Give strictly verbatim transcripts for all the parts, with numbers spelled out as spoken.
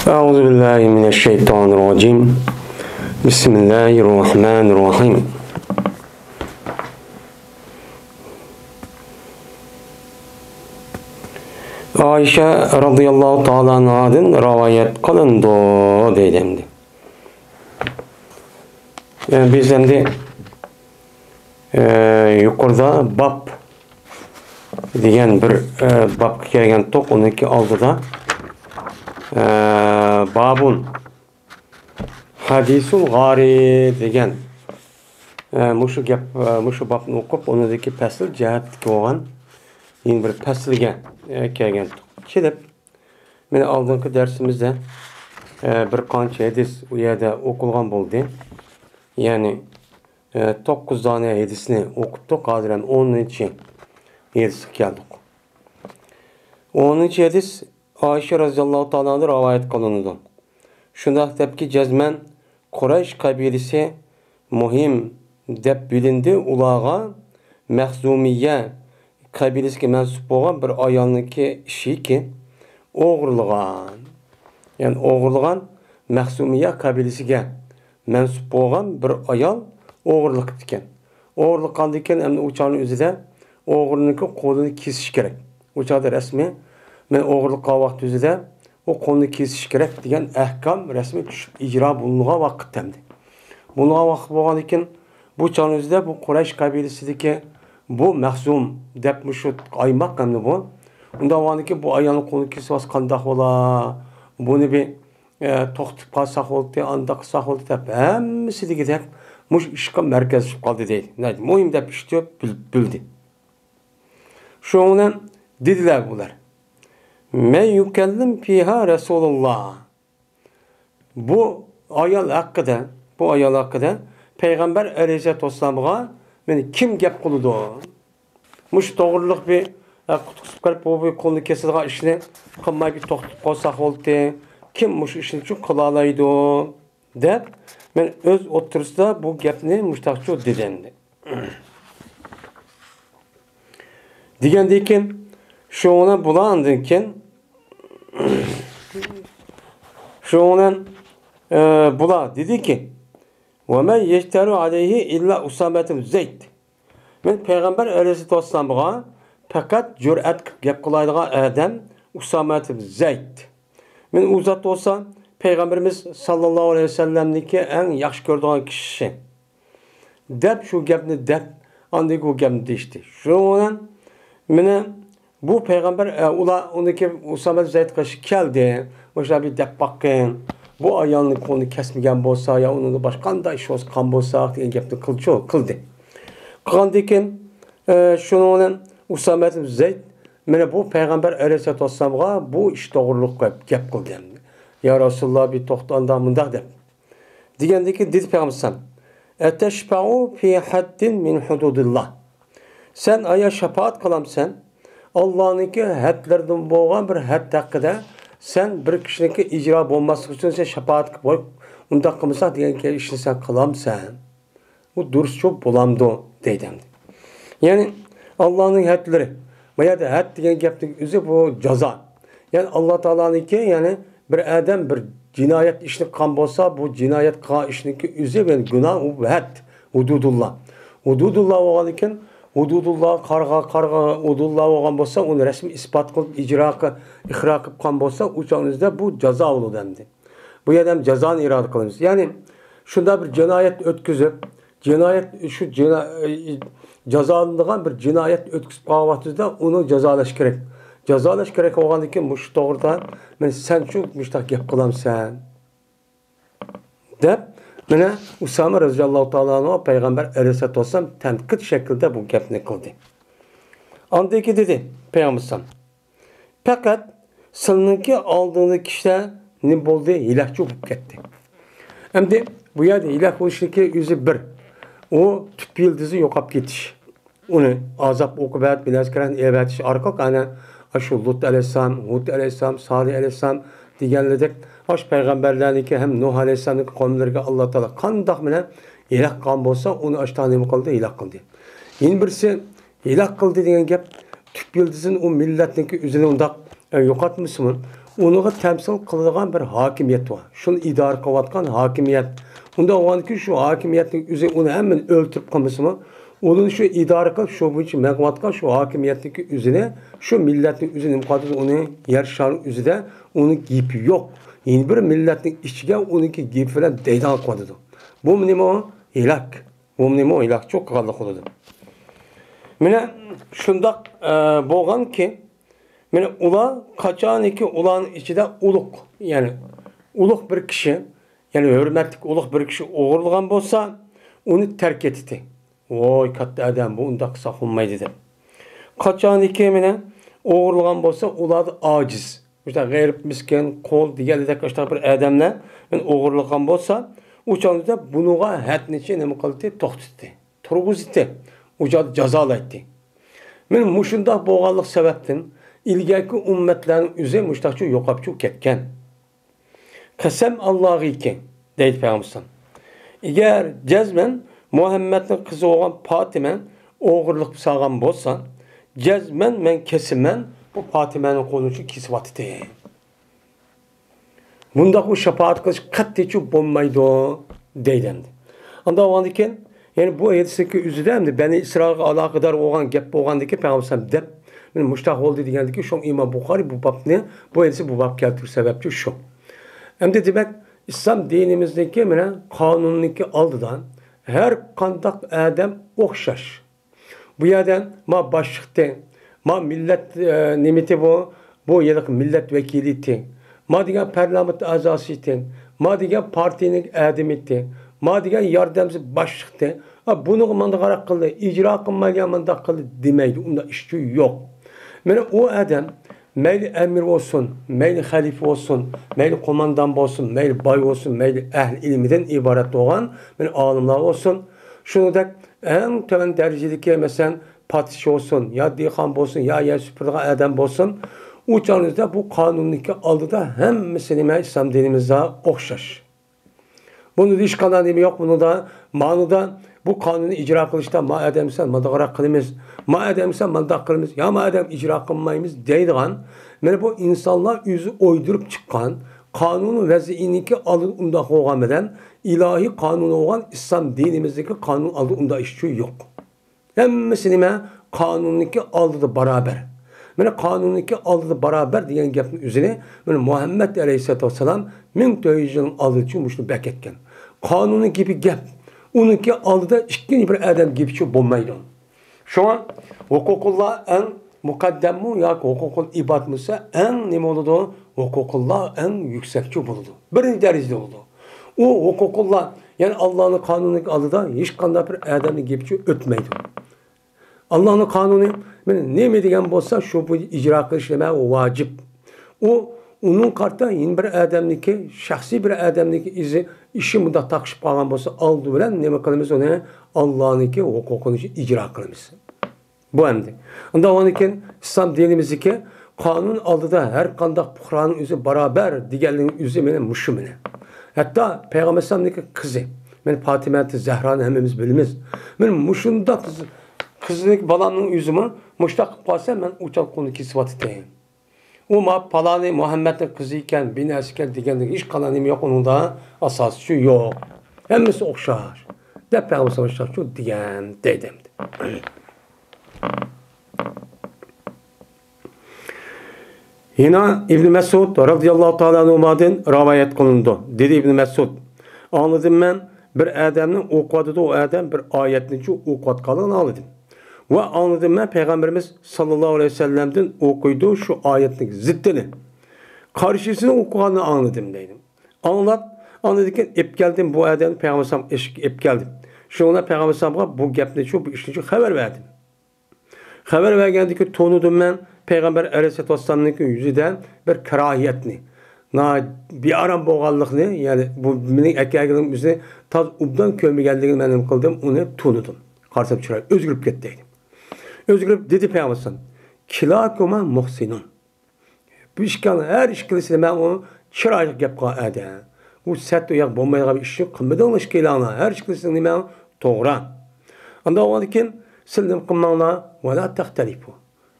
أعوذ بالله من الشيطان الرجيم. بسم الله الرحمن الرحيم. ئائىشە رەزىياللاھۇ تائالا ئەنھادىن رىۋايەت قىلىنىدۇ دەيدۇ ئەمدى. يەنى بىز ئەمدى، ئە، يۇقىرىدا باب دېگەن بىر، ئە، بابقا كەلگەنتۇق. ئۇنىڭكى ئالدىدا، ئە، بابۇن ھەدىسۇل غارى دېگەن، ئە، مۇشۇ گەپ، ئە، مۇشۇ بابنى ئوقۇپ، ئۇنىڭدىكى پەسىل جەھەتتىكى بولغان يەنە بىر پەسىلگە، ئە، كەلگەنتۇق. كېلىپ، مانا ئالدىنقى دەرسىمىزدە، ئە، بىر قانچە ھەدىس ئۇ يەردە ئوقۇلغان بولدى. يەنى، ئە، توققۇز دانە ھەدىسنى ئوقۇپتۇق. ھازىر ھەم ئونىنچى ھەدىسكە كەلدۇق. ئونىنچى ھەدىس ئائىشە رەزىياللاھۇ تائالا ئەنھادىن رىۋايەت قىلىنىدۇ. شۇنداق دەپكى، جەزمەن قۇرەيش قەبىلىسى مۇھىم دەپ بىلىندى. ئۇلارغا مەخزۇمىيە قەبىلىسىگە مەنسۇپ بولغان بىر ئايالنىڭكى ئىشىكى ئوغرىلىغان. يەنى ئوغرىلىغان، مەخزۇمىيە قەبىلىسىگە مەنسۇپ بولغان بىر ئايال ئوغرىلىق قىپتىكەن. ئوغرىلىق قىلغاندىكىن، ئەمدى ئۇ چاغنىڭ ئۆزىدە ئوغرىنىڭكى قولىنى كېسىش كېرەك. ئۇ چاغدا رەسمىي، مەن ئوغرىلىق قىلغان ۋاقىت ئۆزىدە ئۇ قولنى كېسىش كېرەك دېگەن ئەھكام رەسمىي چۈشۈپ ئىجرا بولۇنغان ۋاقىت ئەمدى. بولۇنغان ۋاقىت بولغاندىكىن، بۇ چاغنىڭ ئۆزىدە بۇ قۇرەيش قەبىلىسىدىكى بۇ مەخزۇم دەپ مۇشۇ ئايماق ئەمدى بۇ. ئۇنداق بولغاندىكىن، بۇ ئايالنىڭ قولىنى كېسىۋالسا قانداق بولا؟ بۇنى بىر، ئە، توختىتىپ قالساق بولدى، ئانداق قىلساق بولدى دەپ، ھەممىسى دېگۈدەك مۇشۇ ئىشقا مەركەزلىشىپ قالدى دەيدۇ. ناھايىتى مۇھىم دەپ ئىش تۇتۇپ بىل-، بىلدى. شۇنىڭ بىلەن دېدىلەر بۇلار: مەن يۇكەللىم فىھا رەسۇلۇللاھ. بۇ ئايال ھەققىدە، بۇ ئايال ھەققىدە پەيغەمبەر ئەلەيھىسسالاتۇ ۋەسسالامغا مانا كىم گەپ قىلىدۇ؟ مۇشۇ توغرىلىق بىر، ئە، قۇتقۇزۇپ قېلىپ، بۇ بىر قولنى كېسىدىغان ئىشنى قىلماي بىر توختىتىپ قالساق بولدى. كىم مۇشۇ ئىشنى چۈ قىلالايدۇ؟ دەپ، مەن ئۆز ئوتتۇرىسىدا بۇ گەپنى مۇشتاقچۇ دېدىم. دېگەندىن كېيىن، شۇڭا بۇلار ئاندىن كېيىن، شۇڭا، ئە، بۇلار دېدىكى، «ۋە مەن يەجتەرۇ ئەلەيھى ئىللا ئۇسامەتۇ زەيد.» مەن پەيغەمبەر ئەلەيھىسسالاتۇ ۋەسسالامغا پەقەت جۈرئەت قىلىپ گەپ قىلايدىغان ئادەم ئۇسامەتۇ زەيد. مەن ئۇ زات بولسا پەيغەمبىرىمىز ساللاللاھۇ ئەلەيھى ۋەسەللەمنىڭكى ئەڭ ياخشى كۆرىدىغان كىشىسى. دەپ شۇ گەپنى دەپ، ئاندىن بۇ گەپنى دېيىشتى. شۇنىڭ بىلەن مېنى بۇ پەيغەمبەر، ئە، ئۇلار ئۇنىڭكى ئۇسامە زەيد قېشىغا كەلدى. مۇشۇلار بىر دەپ باققىن. بۇ ئايالنىڭ قولىنى كەسمىگەن بولسا، يا ئۇنىڭدا باشقا قانداق ئىش بولسا، قىلغان بولساق دېگەن گەپنى قىلچۇ، قىلدى. قىلغاندىن كېيىن، ئە، شۇنىڭ بىلەن ئۇسامە زەيد مانا بۇ پەيغەمبەر ئەلەيھىسسالاتۇ ۋەسسالامغا بۇ ئىش توغرۇلۇق گەپ، گەپ قىلدى. يا رەسۇلاللا، بىر توختا، ئانداق مۇنداق دەپ. دېگەندىن كېيىن دېدى پەيغەمبەر ئەلەيھىسسالام، «ئەتەشفەئۇ فى ھەددىن مىن ھۇدۇدىللا.» سەن ئايا شاپائەت قىلامسەن؟ ئاللانىڭكى ھەدلىرىدىن بولغان بىر ھەد ھەققىدە سەن بىر كىشىنىڭكى ئىجرا بولماسلىقى ئۈچۈن سەن شاپائەت قىلىپ قويۇپ، ئۇنداق قىلمىساق دېگەن ئىشنى سەن قىلامسەن؟ بۇ دۇرۇسچۇ بولامدۇ؟ دەيدۇ ئەمدى. يەنى ئاللانىڭ ھەدلىرى، بۇ يەردە ھەد دېگەن گەپنىڭ ئۆزى بۇ جازا. يەنى ئاللا تائالانىڭكى، يەنى بىر ئادەم بىر جىنايەت ئىشنى قىلغان بولسا، بۇ جىنايەت قىلغان ئىشنىڭكى ئۆزى، يەنى گۇناھ، ئۇ ھەد، ھۇدۇدۇللا. ھۇدۇدۇللا بولغاندىكىن، ھۇدۇدۇللا قارىغا، قارىغا ھۇدۇدۇللا بولغان بولسا، ئۇنى رەسمىي ئىسپات قىلىپ، ئىجرا قىلىپ، ئىقرار قىلىپ قىلغان بولسا، ئۇ چاغنىڭ ئۆزىدە بۇ جازا بولىدۇ ئەمدى. بۇ يەردە ھەم جازانى ئىرادە قىلىمىز. يەنى شۇنداق بىر جىنايەت ئۆتكۈزۈپ، جىنايەت، شۇ جىنا-، جازالىنىدىغان بىر جىنايەت ئۆتكۈزۈپ قالغان ۋاقتىمىزدا ئۇنى جازالاش كېرەك. جازالاش كېرەك بولغاندىن كېيىن مۇشۇ توغرىدا، مەن، سەنچۇ مۇشۇنداق گەپ قىلامسەن؟ دەپ، مانا ئۇسامە رەزىياللاھۇ تائالا ئەنھۇ پەيغەمبەر ئەلەيھىسسالاتۇ ۋەسسالام تەنقىد شەكلىدە بۇ گەپنى قىلدى. ئاندىن كېيىن دېدى پەيغەمبەر ئەلەيھىسسالام، پەقەت سېنىڭكى ئالدىڭدىكى كىشىلەر نېمە بولدى؟ ھېلاكچى بولۇپ كەتتى. ئەمدى بۇ يەردە ھېلاك بولۇشنىڭكى ئۆزى بىر، ئۇ تۈپ يىلتىزى يوقاپ كېتىش. ئۇنى ئازاب ئوقۇبەت بىلەن ئېۋەتىش ئارقىلىق، ئەنە، ئاشۇ لۇت ئەلەيھىسسالام، ھۇد ئەلەيھىسسالام، سالىھ ئەلەيھىسسالام دېگەنلىرىدەك، ئاشۇ پەيغەمبەرلەرنىڭكى ھەم نۇھ ئەلەيھىسسالامنىڭكى قوملىرىگە ئاللا تائالا قانداق بىلەن ھېلاك قىلغان بولسا، ئۇنى ئاشۇنداق نېمە قىلدى؟ ھېلاك قىلدى. يەنە بىرسى، ھېلاك قىلدى دېگەن گەپ، تۈپ يىلتىزىنى ئۇ مىللەتنىڭكى ئۆزىنى ئۇنداق، ئە، يوقاتمىسىمۇ، ئۇنىڭغا تەمسىل قىلىدىغان بىر ھاكىمىيەت بار. شۇنى ئىدارە قىلىۋاتقان ھاكىمىيەت. ئۇنداق بولغاندىكىن شۇ ھاكىمىيەتنىڭ ئۆزى ئۇنى ھەممىنى ئۆلتۈرۈپ قىلمىسىمۇ، ئۇنى شۇ ئىدارە قىلىپ، شۇ بويىچە مېڭىۋاتقان شۇ ھاكىمىيەتنىڭكى ئۆزىنى، شۇ مىللەتنىڭ ئۆزى نېمە قىلىۋاتىدۇ، ئۇنى يەر شارى ئۆزىدە ئۇنىڭ گېپى يوق. يەنە بىر مىللەتنىڭ ئىچىگە ئۇنىڭكى گېپى بىلەن دەيدىغان قىلىۋاتىدۇ. بۇ نېمە ئۇ؟ ھېلاك. بۇ نېمە ئۇ؟ ھېلاكچىلىق قىلغانلىق بولىدۇ. مانا شۇنداق، ئە، بولغانكى، مانا ئۇلار قاچانكى ئۇلارنىڭ ئىچىدە ئۇلۇغ، يەنى ئۇلۇغ بىر كىشى، يەنى ھۆرمەتلىك ئۇلۇغ بىر كىشى ئوغرىلىغان بولسا، ئۇنى تەرك ئېتىتتى. ۋوي، كاتتا ئادەم، بۇ ئۇنداق قىلساق بولمايدۇ دەپ. قاچانكى مانا ئوغرىلىغان بولسا، ئۇلاردا ئاجىز، مۇشۇنداق غېرىب، مىسكىن، قۇل دېگەندەك شۇنداق بىر ئادەملەر مانا ئوغرىلىغان بولسا، ئۇ چاغدا بۇنىڭغا ھەددىچە نېمە قىلدى؟ توختىتتى. تۇرغۇزدى، ئۇ جادا جازالايتتى. مانا مۇشۇنداق بولغانلىق سەۋەبتىن ئىلگەركى ئۈممەتلەرنىڭ ئۆزى مۇشۇنداقچە يوقاپچۇ كەتكەن. قەسەم ئاللاغىكى، دەيدۇ پەيغەمبەر ئەلەيھىسسالام، ئەگەر جەزمەن مۇھەممەدنىڭ قىزى بولغان پاتىمە ئوغرىلىق سالغان بولسا، جەزمەن مەن كېسىمەن، بۇ پاتىمەنىڭ قولىنى كېسىۋاتىتتى. بۇنداق بۇ شاپائەت قىلىش قەتئىيچۇ بولمايدۇ، دەيدۇ ئەمدى. ئانداق بولغاندىكىن، يەنى بۇ ھەدىستىكى ئۆزىدە ئەمدى بەنى ئىسرائىلغا ئالاقىدار بولغان گەپ بولغاندىكىن، پەيغەمبەر ئەلەيھىسسالام دەپ، مانا مۇشۇنداق بولدى دېگەندىكىن، شۇڭا ئىمام بۇخارىي بۇ بابنى، بۇ ھەدىسنى بۇ باب كەلتۈرۈش سەۋەبچى شۇ. ئەمدى دېمەك، ئىسلام دىنىمىزدىكى مانا قانۇننىڭكى ئالدىدا ھەر قانداق ئادەم ئوخشاش. بۇ يەردە ما باشلىقتى، ما مىللەت، ئە، نېمىتى بۇ؟ بۇ ھېلىقى مىللەت ۋەكىلىتى، ما دېگەن پارلامېنت ئەزاسىتى، ما دېگەن پارتىيىنىڭ ئادىمىتى، ما دېگەن ياردەمچى باشلىقتى. ئا، بۇنىڭغا مانداقراق قىلدى، ئىجرا قىلمايدىغان مانداق قىلدى دېمەيدۇ. ئۇنداق ئىشچۇ يوق. مانا ئۇ ئادەم مەيلى ئەمىر بولسۇن، مەيلى خەلىپە بولسۇن، مەيلى قوماندان بولسۇن، مەيلى باي بولسۇن، مەيلى ئەھلى ئىلمىدىن ئىبارەت بولغان مانا ئالىملار بولسۇن، شۇنىڭدەك ئەڭ تۆۋەن دەرىجىدىكى، مەسىلەن، پادىشاھ بولسۇن، يا دېھقان بولسۇن، يا يەر سۈپۈرىدىغان ئادەم بولسۇن، ئۇ چاغدا بۇ قانۇننىڭكى ئالدىدا ھەممىسى نېمە ئىسلام دىنىمىزدا ئوخشاش. بۇنىڭدا ھېچقانداق نېمە يوق، بۇنىڭدا مانىدا بۇ قانۇننى ئىجرا قىلىشتا ما ئادەم دېسە مانداقراق قىلىمىز، ما ئادەم دېسە مانداق قىلىمىز، يا ما ئادەم ئىجرا قىلمايمىز دەيدىغان، مانا بۇ ئىنسانلار ئۆزى ئويدۇرۇپ چىققان قانۇن ۋەزىيىنىڭكى ئالدىدا ئۇنداق بولغان بىلەن، ئىلاھىي قانۇن بولغان ئىسلام دىنىمىزدىكى قانۇن ئالدىدا ئۇنداق ئىشچۇ يوق. ھەممىسى نېمە؟ قانۇننىڭكى ئالدىدا باراۋەر. مانا قانۇننىڭكى ئالدىدا باراۋەر دېگەن گەپنىڭ ئۆزىنى مانا مۇھەممەد ئەلەيھىسسالاتۇ ۋەسسالام مىڭ تۆت يۈز يىلنىڭ ئالدىدىچۇ مۇشۇنى بەك ئېيتكەن. قانۇننىڭ گېپى گەپ. ئۇنىڭكى ئالدىدا ئىككىنچى بىر ئادەم گېپىچۇ بولمايدۇ. شۇڭا ھوقۇقۇللا ئەڭ مۇقەددەممۇ ياكى ھوقۇقۇل ئىبادمۇسا ئەڭ نېمە بولىدۇ؟ ھوقۇقۇللا ئەڭ يۈكسەكچۇ بولىدۇ. بىرىنچى دەرىجىدە بولىدۇ. ئۇ ھوقۇقۇللا، يەنى ئاللانىڭ قانۇنىنىڭ ئالدىدا ھېچقانداق بىر ئادەمنىڭ گېپىچۇ ئۆتمەيدۇ. ئاللانىڭ قانۇنى مانا نېمە دېگەن بولسا، شۇ بويىچە ئىجرا قىلىش نېمە؟ ۋاجىپ. ئۇ، ئۇنىڭ قارىتا يەنە بىر ئادەمنىڭكى، شەخسىي بىر ئادەمنىڭكى ئىزى، ئىشى مۇنداق تاقىشىپ قالغان بولسا، ئالدى بىلەن نېمە قىلىمىز ئۇنى؟ ئاللانىڭكى ھوقۇقىنى ئىجرا قىلىمىز. بۇ ئەمدى. ئۇنداق بولغاندىكىن ئىسلام دىنىمىزدىكى قانۇن ئالدىدا ھەر قانداق پۇقرانىڭ ئۆزى باراۋەر دېگەنلىكنىڭ ئۆزى مانا مۇشۇ مانا. ھەتتا پەيغەمبەر ئەلەيھىسسالامنىڭكى قىزى، مانا پاتىمەتى زەھرانى ھەممىمىز بىلىمىز. مانا مۇشۇنداق قىز-، قىزنىڭ، بالامنىڭ ئۆزىمۇ مۇشۇنداق قىلىپ قالسا، مەن ئۇ چاغ قولىنى كېسىۋاتىتتىم. ئۇ ما پالانى مۇھەممەدنىڭ قىزى ئىكەن، بىنەسى ئىكەن دېگەندىك ھېچقانداق نېمە يوق ئۇنىڭدا، ئاساسىچۇ يوق. ھەممىسى ئوخشاش دەپ پەيغەمبەر ئوخشاشچۇ دېگەن دەيدۇ ئەمدى. يەنە ئىبن مەسئۇد رازىياللاھۇ تائالا ئەنھۇمادىن رىۋايەت قىلىنىدۇ. دېدى ئىبن مەسئۇد، ئاڭلىدىم مەن، بىر ئادەمنى ئوقۇۋاتىدۇ، ئۇ ئادەم بىر ئايەتنىچۇ ئوقۇۋاتقانلىقىنى ئاڭلىدىم. ۋە ئاڭلىدىم مەن پەيغەمبىرىمىز ساللاللاھۇ ئەلەيھى ۋەسەللەمدىن ئوقۇيدۇ شۇ ئايەتنىڭ زىتتىنى. قارشىسىنى ئوقۇغاننى ئاڭلىدىم دەيدۇ. ئاڭلاپ، ئاندىن كېيىن ئېلىپ كەلدىم بۇ ئادەمنى پەيغەمبەر ئەلەيھىسسالام ئېشىككە ئېلىپ كەلدىم. شۇنىڭ بىلەن پەيغەمبەر ئەلەيھىسسالامغا بۇ گەپنىچۇ، بۇ ئىشنىچۇ خەۋەر بەردىم. خەۋەر بەرگەندىن كېيىن تونۇدۇم مەن پەيغەمبەر ئەلەيھىسسالاتۇ ۋەسسالامنىڭكى يۈزىدە بىر كاراھىيەتنى، ناھايىتى بىئارام بولغانلىقنى، يەنى بۇ مېنىڭ ئەكەلگىنىم ئۆزىنى تازا ئوبدان كۆرمىگەنلىكىنى مەن نېمە قىلدىم، ئۇنى تونۇدۇم. قارىسام چىرايى ئۆزگىرىپ كەتتى. ئۆزگىرىپ دېدى پەيغەمبەر ئەلەيھىسسالام، كىلاكۇما مۇھسىنۇن. بۇ ئىككىڭلار ھەر ئىككىلىسى نېمە ئۇ چىرايلىق گەپ قىلغان ئادەم. ئۇ سەت ئۇياق بولمايدىغان بىر ئىشنى قىلمىدىڭلار ئىككىلەڭلار. ھەر ئىككىلىسى نېمە توغرا. ئانداق بولغاندىكىن سىلەر نېمە قىلماڭلار، ۋەلا تەختەلىپۇ.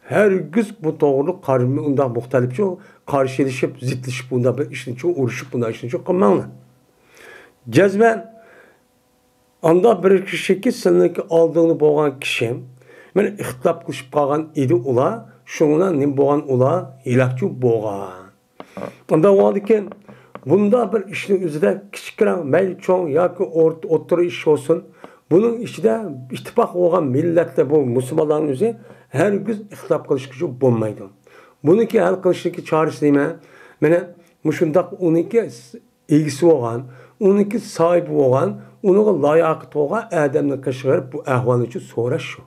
ھەرگىز بۇ توغرىلىق قار-، ئۇنداق مۇختەلىپچۇ قارشىلىشىپ، زىتلىشىپ، بۇنداق بىر ئىشنىچۇ ئۇرۇشۇپ، بۇنداق ئىشنىچۇ قىلماڭلار. جەزمەن ئانداق بىر كىشىكى سىلىنىڭكى ئالدىڭدا بولغان كىشى، مانا ئىختىلاپ قىلىشىپ قالغان ئىدى ئۇلار، شۇڭا نېمە بولغان ئۇلار ھېلاكچۇ بولغان. ئانداق بولغاندىكىن، بۇنداق بىر ئىشنىڭ ئۆزىدە كىچىكرەك، مەيلى چوڭ ياكى ئورت-، ئوتتۇرا ئىش بولسۇن، بۇنىڭ ئىچىدە ئىتتىپاق بولغان مىللەتلەر، بۇ مۇسۇلمانلارنىڭ ئۆزى ھەرگىز ئىختىلاپ قىلىشقىچۇ بولمايدۇ. بۇنىڭكى ھەل قىلىشتىكى چارىسى نېمە؟ مانا مۇشۇنداق ئۇنىڭكى ئىگىسى بولغان، ئۇنىڭكى ساھىبى بولغان، ئۇنىڭغا لاياقىتى بولغان ئادەمنى قېشىغا بېرىپ بۇ ئەھۋالنى شۇ سوراش شۇ.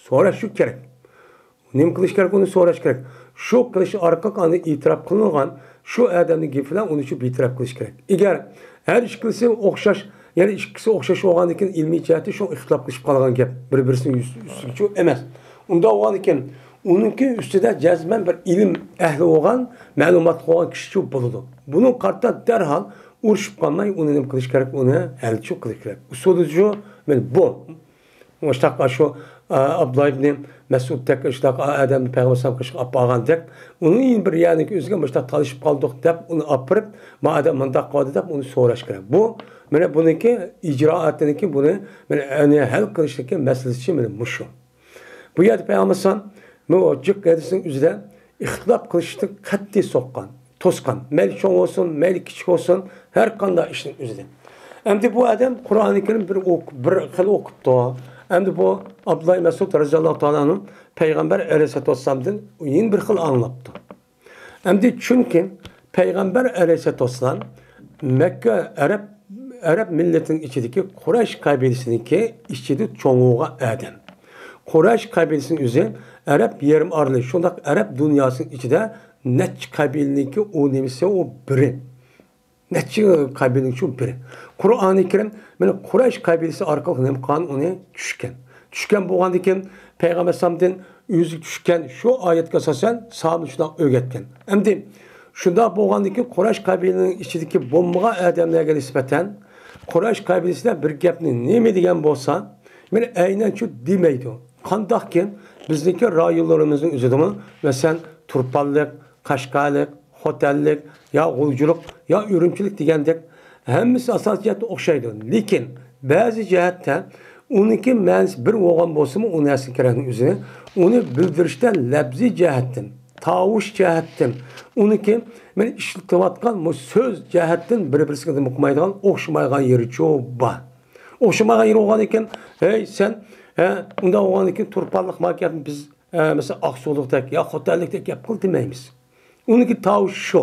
سوراش شۇ كېرەك. نېمە قىلىش كېرەك؟ ئۇنى سوراش كېرەك. شۇ قىلىش ئارقىلىق ئاندىن ئېتىراپ قىلىنغان، شۇ ئادەمنىڭ گېپى بىلەن ئۇنى شۇ بىتەرەپ قىلىش كېرەك. ئەگەر ھەر ئىككىلىسى ئوخشاش، يەنى ئىككىسى ئوخشاش بولغاندىكىن ئىلمىي جەھەتتە شۇ ئىختىلاپ قىلىشىپ قالغان گەپ. بىر-بىرسىنىڭ يۈز-، ئۈستىگىچۇ ئەمەس. ئۇنداق بولغاندىكىن ئۇنىڭكى ئۈستىدە جەزمەن بىر ئىلىم ئەھلى بولغان، مەلۇماتلىق بولغان كىشىچۇ بولىدۇ. بۇنىڭغا قارىتا دەرھال ئۇرۇشۇپ قالماي، ئۇنى نېمە قىلىش كېرەك؟ ئۇنى ھەلچۇ قىلىش كېرەك. ئۇسۇلىچۇ مانا بۇ. مۇشتاق شۇ، ئا، ئابدۇللا ئىبنى مەسئۇدتەك، شۇنداق ئادەمنى پەيغەمبەر ئەلەيھىسسالام قېشىغا ئاپارغاندەك، ئۇنى بىر يەرنىڭكى ئۆزىگە مۇشتاق تالىشىپ قالدۇق دەپ، ئۇنى ئاپىرىپ، ما ئادەم مۇنداق قىلدى دەپ ئۇنى سوراش كېرەك. بۇ، مانا بۇنىڭكى ئىجرائاتىنىڭكى بۇنى، مانا ئۇنى ھەل قىلىشتىكى مەسىلىسى مانا مۇشۇ. بۇ يەردە پەيغەمبەر ئەلەيھىسسالام بۇ جىق ھەدىسنىڭ ئۆزىدە ئىختىلاپ قىلىشتىن قەتئىي سوققان، توسقان. مەيلى چوڭ بولسۇن، مەيلى كىچىك بولسۇن، ھەر قانداق ئىشنىڭ ئۆزىدە. ئەمدى بۇ ئادەم قۇرئانى كەرىم بىر ئوق-، بىر خىل ئوقۇپتۇ. ئەمدى بۇ ئابدۇللا مەسئۇد رەزىياللاھۇ تائالا ئەنھۇ پەيغەمبەر ئەلەيھىسسالاتۇ ۋەسسالامدىن يەنە بىر خىل ئاڭلاپتۇ. ئەمدى چۈنكى پەيغەمبەر ئەلەيھىسسالاتۇ ۋەسسالام مەككە ئەرەب، ئەرەب مىللىتىنىڭ ئىچىدىكى قۇرەيش قەبىلىسىنىڭكى ئىچىدە چوڭ بولغان ئادەم. قۇرەيش قەبىلىسىنىڭ ئۆزى ئەرەب يېرىم ئارىلى، شۇنداق ئەرەب دۇنياسىنىڭ ئىچىدە نەچچە قەبىلىنىڭكى ئۇ نېمىسى، ئۇ بىرى. نەچچە قەبىلىنىڭ شۇ بىرى. قۇرئانى كەرىم مانا قۇرەيش قەبىلىسى ئارقىلىق نېمە قىلغان؟ ئۇنى چۈشكەن. چۈشكەن بولغاندىكىن پەيغەمبەر ئەلەيھىسسالامدىن ئۆزى چۈشكەن شۇ ئايەتكە ئاساسەن ساھابىنى شۇنداق ئۆگەتكەن. ئەمدى شۇنداق بولغاندىكىن قۇرەيش قەبىلىنىڭ ئىچىدىكى بولمىغان ئادەملەرگە نىسبەتەن قۇرەيش قەبىلىسىدە بىر گەپنى نېمە دېگەن بولسا، مانا ئەينەن شۇ دېمەيدۇ. قانداقكىن بىزنىڭكى رايونلىرىمىزنىڭ ئۆزىدىمۇ، مەسىلەن، تۇرپانلىق، قەشقەرلىق، خوتەنلىك، يا غۇلجىلىق، يا ئۈرۈمچىلىك دېگەندەك ھەممىسى ئاساسىي جەھەتتە ئوخشايدۇ. لېكىن بەزى جەھەتتە ئۇنىڭكى مەنىسى بىر بولغان بولسىمۇ، ئۇ نەرسە كېرەكنىڭ ئۆزىنى، ئۇنى بىلدۈرۈشتە لەپزىي جەھەتتىن، تاۋۇش جەھەتتىن، ئۇنىڭكى مەن ئىشلىتىۋاتقان بۇ سۆز جەھەتتىن بىر-بىرسىگە ئۇقمايدىغان، ئوخشىمايدىغان يېرىچۇ بار. ئوخشىمايدىغان يېرى بولغاندىكىن، ھەي، سەن، ھە، ئۇنداق بولغاندىكىن تۇرپانلىق ما گەپنى بىز، ھە، مەسىلەن، ئاقسۇلۇقتەك يا خوتەنلىكتەك گەپ قىل دېمەيمىز. ئۇنىڭكى تاۋۇشى شۇ.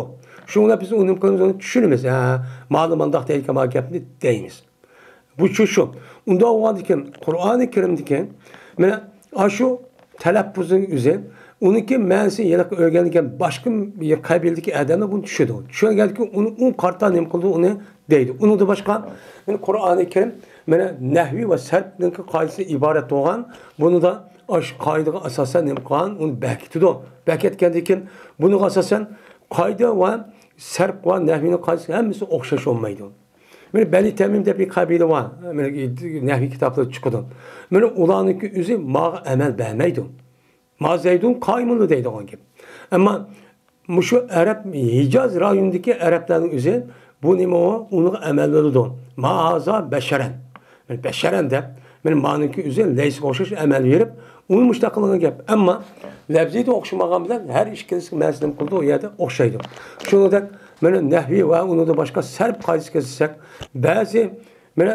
شۇڭا بىز ئۇنى نېمە قىلىمىز؟ ئۇنى چۈشىنىمىز. ھە، مانا مانداق دەيدىكەن ما گەپنى دەيمىز. بۇ شۇ، شۇ. ئۇنداق بولغاندىكىن قۇرئانى كەرىمدىكى مانا ئاشۇ تەلەپپۇزنىڭ ئۆزى، ئۇنىڭكى مەنىسى ھېلىقى ئۆگەنگەن باشقا قەبىلىدىكى ئادەملەر بۇنى چۈشىدۇ. چۈشەنگەندىكىن ئۇنى ئۇ قارىتا نېمە قىلىدۇ، ئۇنى دەيدۇ. ئۇنىڭدىن باشقا، مانا قۇرئانى كەرىم مانا نەھۋى ۋە سەرپنىڭكى قائىدىسى ئىبارەت بولغان. بۇنىدا ئاشۇ قائىدىگە ئاساسەن نېمە قىلغان؟ ئۇنى بەكىتىدۇ. بەكەتكەندىن كېيىن بۇنىڭغا ئاساسەن قائىدە ۋە سەرپ ۋە نەھۋىنىڭ قائىدىسى ھەممىسى ئوخشاش بولمايدۇ. مانا بەنى تەمىم دەپ بىر قەبىلە بار. مانا نەھۋى كىتابلىرىدا چىقىدۇ. مانا ئۇلارنىڭكى ئۆزى ماغا ئەمەل بەرمەيدۇ. ما زەيدۇن قائىمۇن دەيدىغان گەپ. ئەمما مۇشۇ ئەرەب، ھىجاز رايونىدىكى ئەرەبلەرنىڭ ئۆزى بۇ نېمە ئۇ؟ ئۇنىڭغا ئەمەل بېرىدۇ. ما ھازا بەشەرەن. مانا بەشەرەن دەپ، مانا مانىڭكى ئۆزى لەيسىگە ئوخشاش ئەمەل بېرىپ، ئۇنى مۇشۇنداق قىلغان گەپ. ئەمما لەپزىيدە ئوخشىمىغان بىلەن ھەر ئىككىلىسىنىڭ مەنىسى نېمە قىلىدۇ؟ ئۇ يەردە ئوخشايدۇ. شۇنىڭدەك مانا نەھۋى ۋە ئۇنىڭدىن باشقا سەرپ قائىدىسىگە كەلسەك، بەزى مانا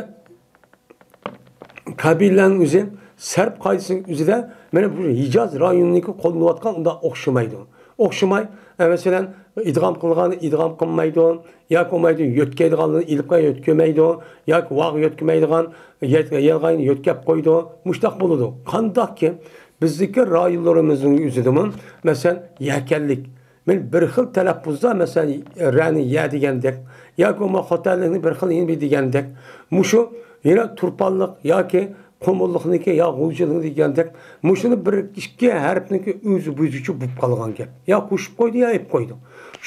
قەبىلىلەرنىڭ ئۆزى سەرپ قائىدىسىنىڭ ئۆزىدە مانا بۇ ھىجاز رايونىنىڭكى قوللىنىۋاتقان ئۇنداق ئوخشىمايدۇ. ئوخشىماي، ئە، مەسىلەن، ئىدغام قىلغاننى ئىدغام قىلمايدۇ، ياكى بولمايدۇ يۆتكەيدىغانلىرىنى ئېلىپ قويۇپ يۆتكىمەيدۇ، ياكى ۋاغ يۆتكىمەيدىغان، يە-، يالغان يۆتكەپ قويىدۇ. مۇشۇنداق بولىدۇ. قانداقكى بىزدىكى رايونلىرىمىزنىڭ ئۆزىدىمۇ، مەسىلەن، يەكەنلىك، مەن بىر خىل تەلەپپۇزدا، مەسىلەن، رەنى يە دېگەندەك، ياكى بولمىسا خوتەنلىكنى بىر خىل يېڭى دېگەندەك، مۇشۇ يەنە تۇرپانلىق ياكى قۇمۇللۇقنىڭكى يا غۇلجىنىڭ دېگەندەك، مۇشۇنى بىر ئىككى ھەرپنىڭكى ئۆزى بۆزىچە بولۇپ قالغان گەپ. يا قوشۇپ قويدى، يا ئېلىپ قويدى.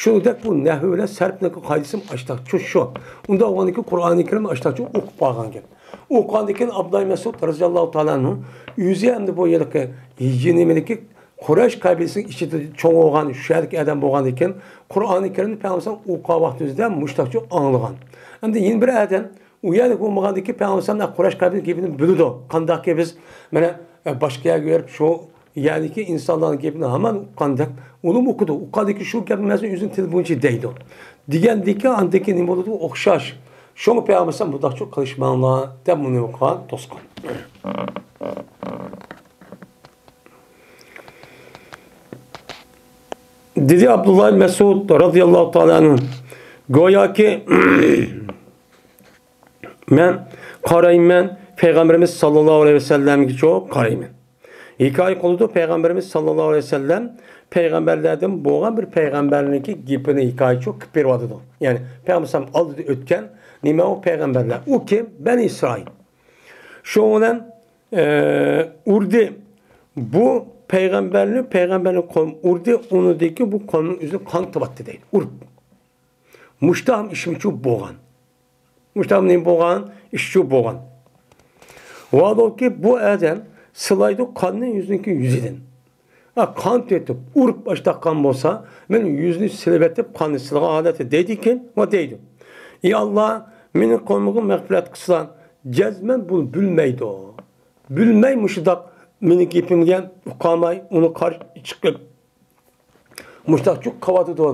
شۇنىڭدەك بۇ نەھۋى بىلەن سەرپنىڭكى قائىدىسى ئاشتاق شۇ، شۇ. ئۇنداق بولغاندىكىن قۇرئانى كەرىم ئاشتاقچە ئوقۇپ قالغان گەپ. ئوقۇغاندىن كېيىن ئابدۇللا مەسئۇد رەزىياللاھۇ تائالا ئەنھۇ ئۆزى ئەمدى بۇ ھېلىقى ھىجىي نېمىدىكى قۇرەيش قەبىلىسىنىڭ ئىچىدە چوڭ بولغان، شۇ يەردىكى ئادەم بولغاندىكىن، قۇرئانى كەرىمنى پەيغەمبەر ئوقۇغان ۋاقتىمىزدا مۇشتاقچۇ ئاڭلىغان. ئەمدى يەنە بىر ئادەم ئۇ يەردە بولمىغاندىكىن، پەيغەمبەر قۇرەيش قەبىلىنىڭ گېپىنى بىلىدۇ. قانداقكى بىز مانا باشقا يەرگە بېرىپ شۇ يەردىكى ئىنسانلارنىڭ گېپىنى ھامان ئۇققاندەك، ئۇلۇم ئوقۇدۇق. ئۇققاندىكى شۇ گەپنى مەسىلەن ئۆزىنىڭ تىلى بويىچە دەيدۇ. دېگەندىكى ئاندىكى نېمە بولىدۇ؟ ئوخشاش. شۇڭا پەيغەمبەر مۇنداقچۇ قىلىشماڭلار دەپ ئۇنى ئوقۇغان توسقان. دېدى ئابدۇللا مەسئۇد رازىياللاھۇ تائالا ئەنھۇ، گوياكى مەن قارايمەن، پەيغەمبىرىمىز ساللاللاھۇ ئەلەيھى ۋەسەللەمگىچۇ قارايمەن. ھېكايە قىلىدۇ، پەيغەمبىرىمىز ساللاللاھۇ ئەلەيھى ۋەسەللەم پەيغەمبەرلەردىن بولغان بىر پەيغەمبەرنىڭكى گېپىنى ھېكايىچۇ قىلىپ بېرىۋاتىدۇ. يەنى پەيغەمبەر ئالدىدا ئۆتكەن نېمە ئۇ پەيغەمبەرلەر؟ ئۇ كىم؟ بەنى ئىسرائىل. شۇنىڭ بىلەن ئە، ئۇردى. بۇ پەيغەمبەرنى، پەيغەمبەرنى قوم ئۇردى، ئۇنىڭدىكى بۇ قومنىڭ ئۆزى قان تېۋەتتى دەيدۇ. ئۇرۇپ. مۇشتام ئىشمىچۇ بولغان. مۇشتام نېمە بولغان؟ ئىشچۇ بولغان. ۋالوكى بۇ ئادەم سىلايدۇ قاننى يۈزنىڭكى يۈزىدىن. ھە، قان تېتىپ، ئۇرۇپ ئاشتاققان بولسا، مەن يۈزنى سىلىۋېتىپ، قاننى سىلىغان ھالەتتە دەيدىكىن، ۋە دەيدۇ. ئى ئاللا، مېنىڭ قومۇمغا مەغپىرەت قىلسىلا، جەزمەن بۇ بىلمەيدۇ. بىلمەي مۇشۇنداق مېنىڭ گېپىمگە ئۇقالماي، ئۇنى قارشى چىقىپ، مۇشتاقچۇ قىلىۋاتىدۇ.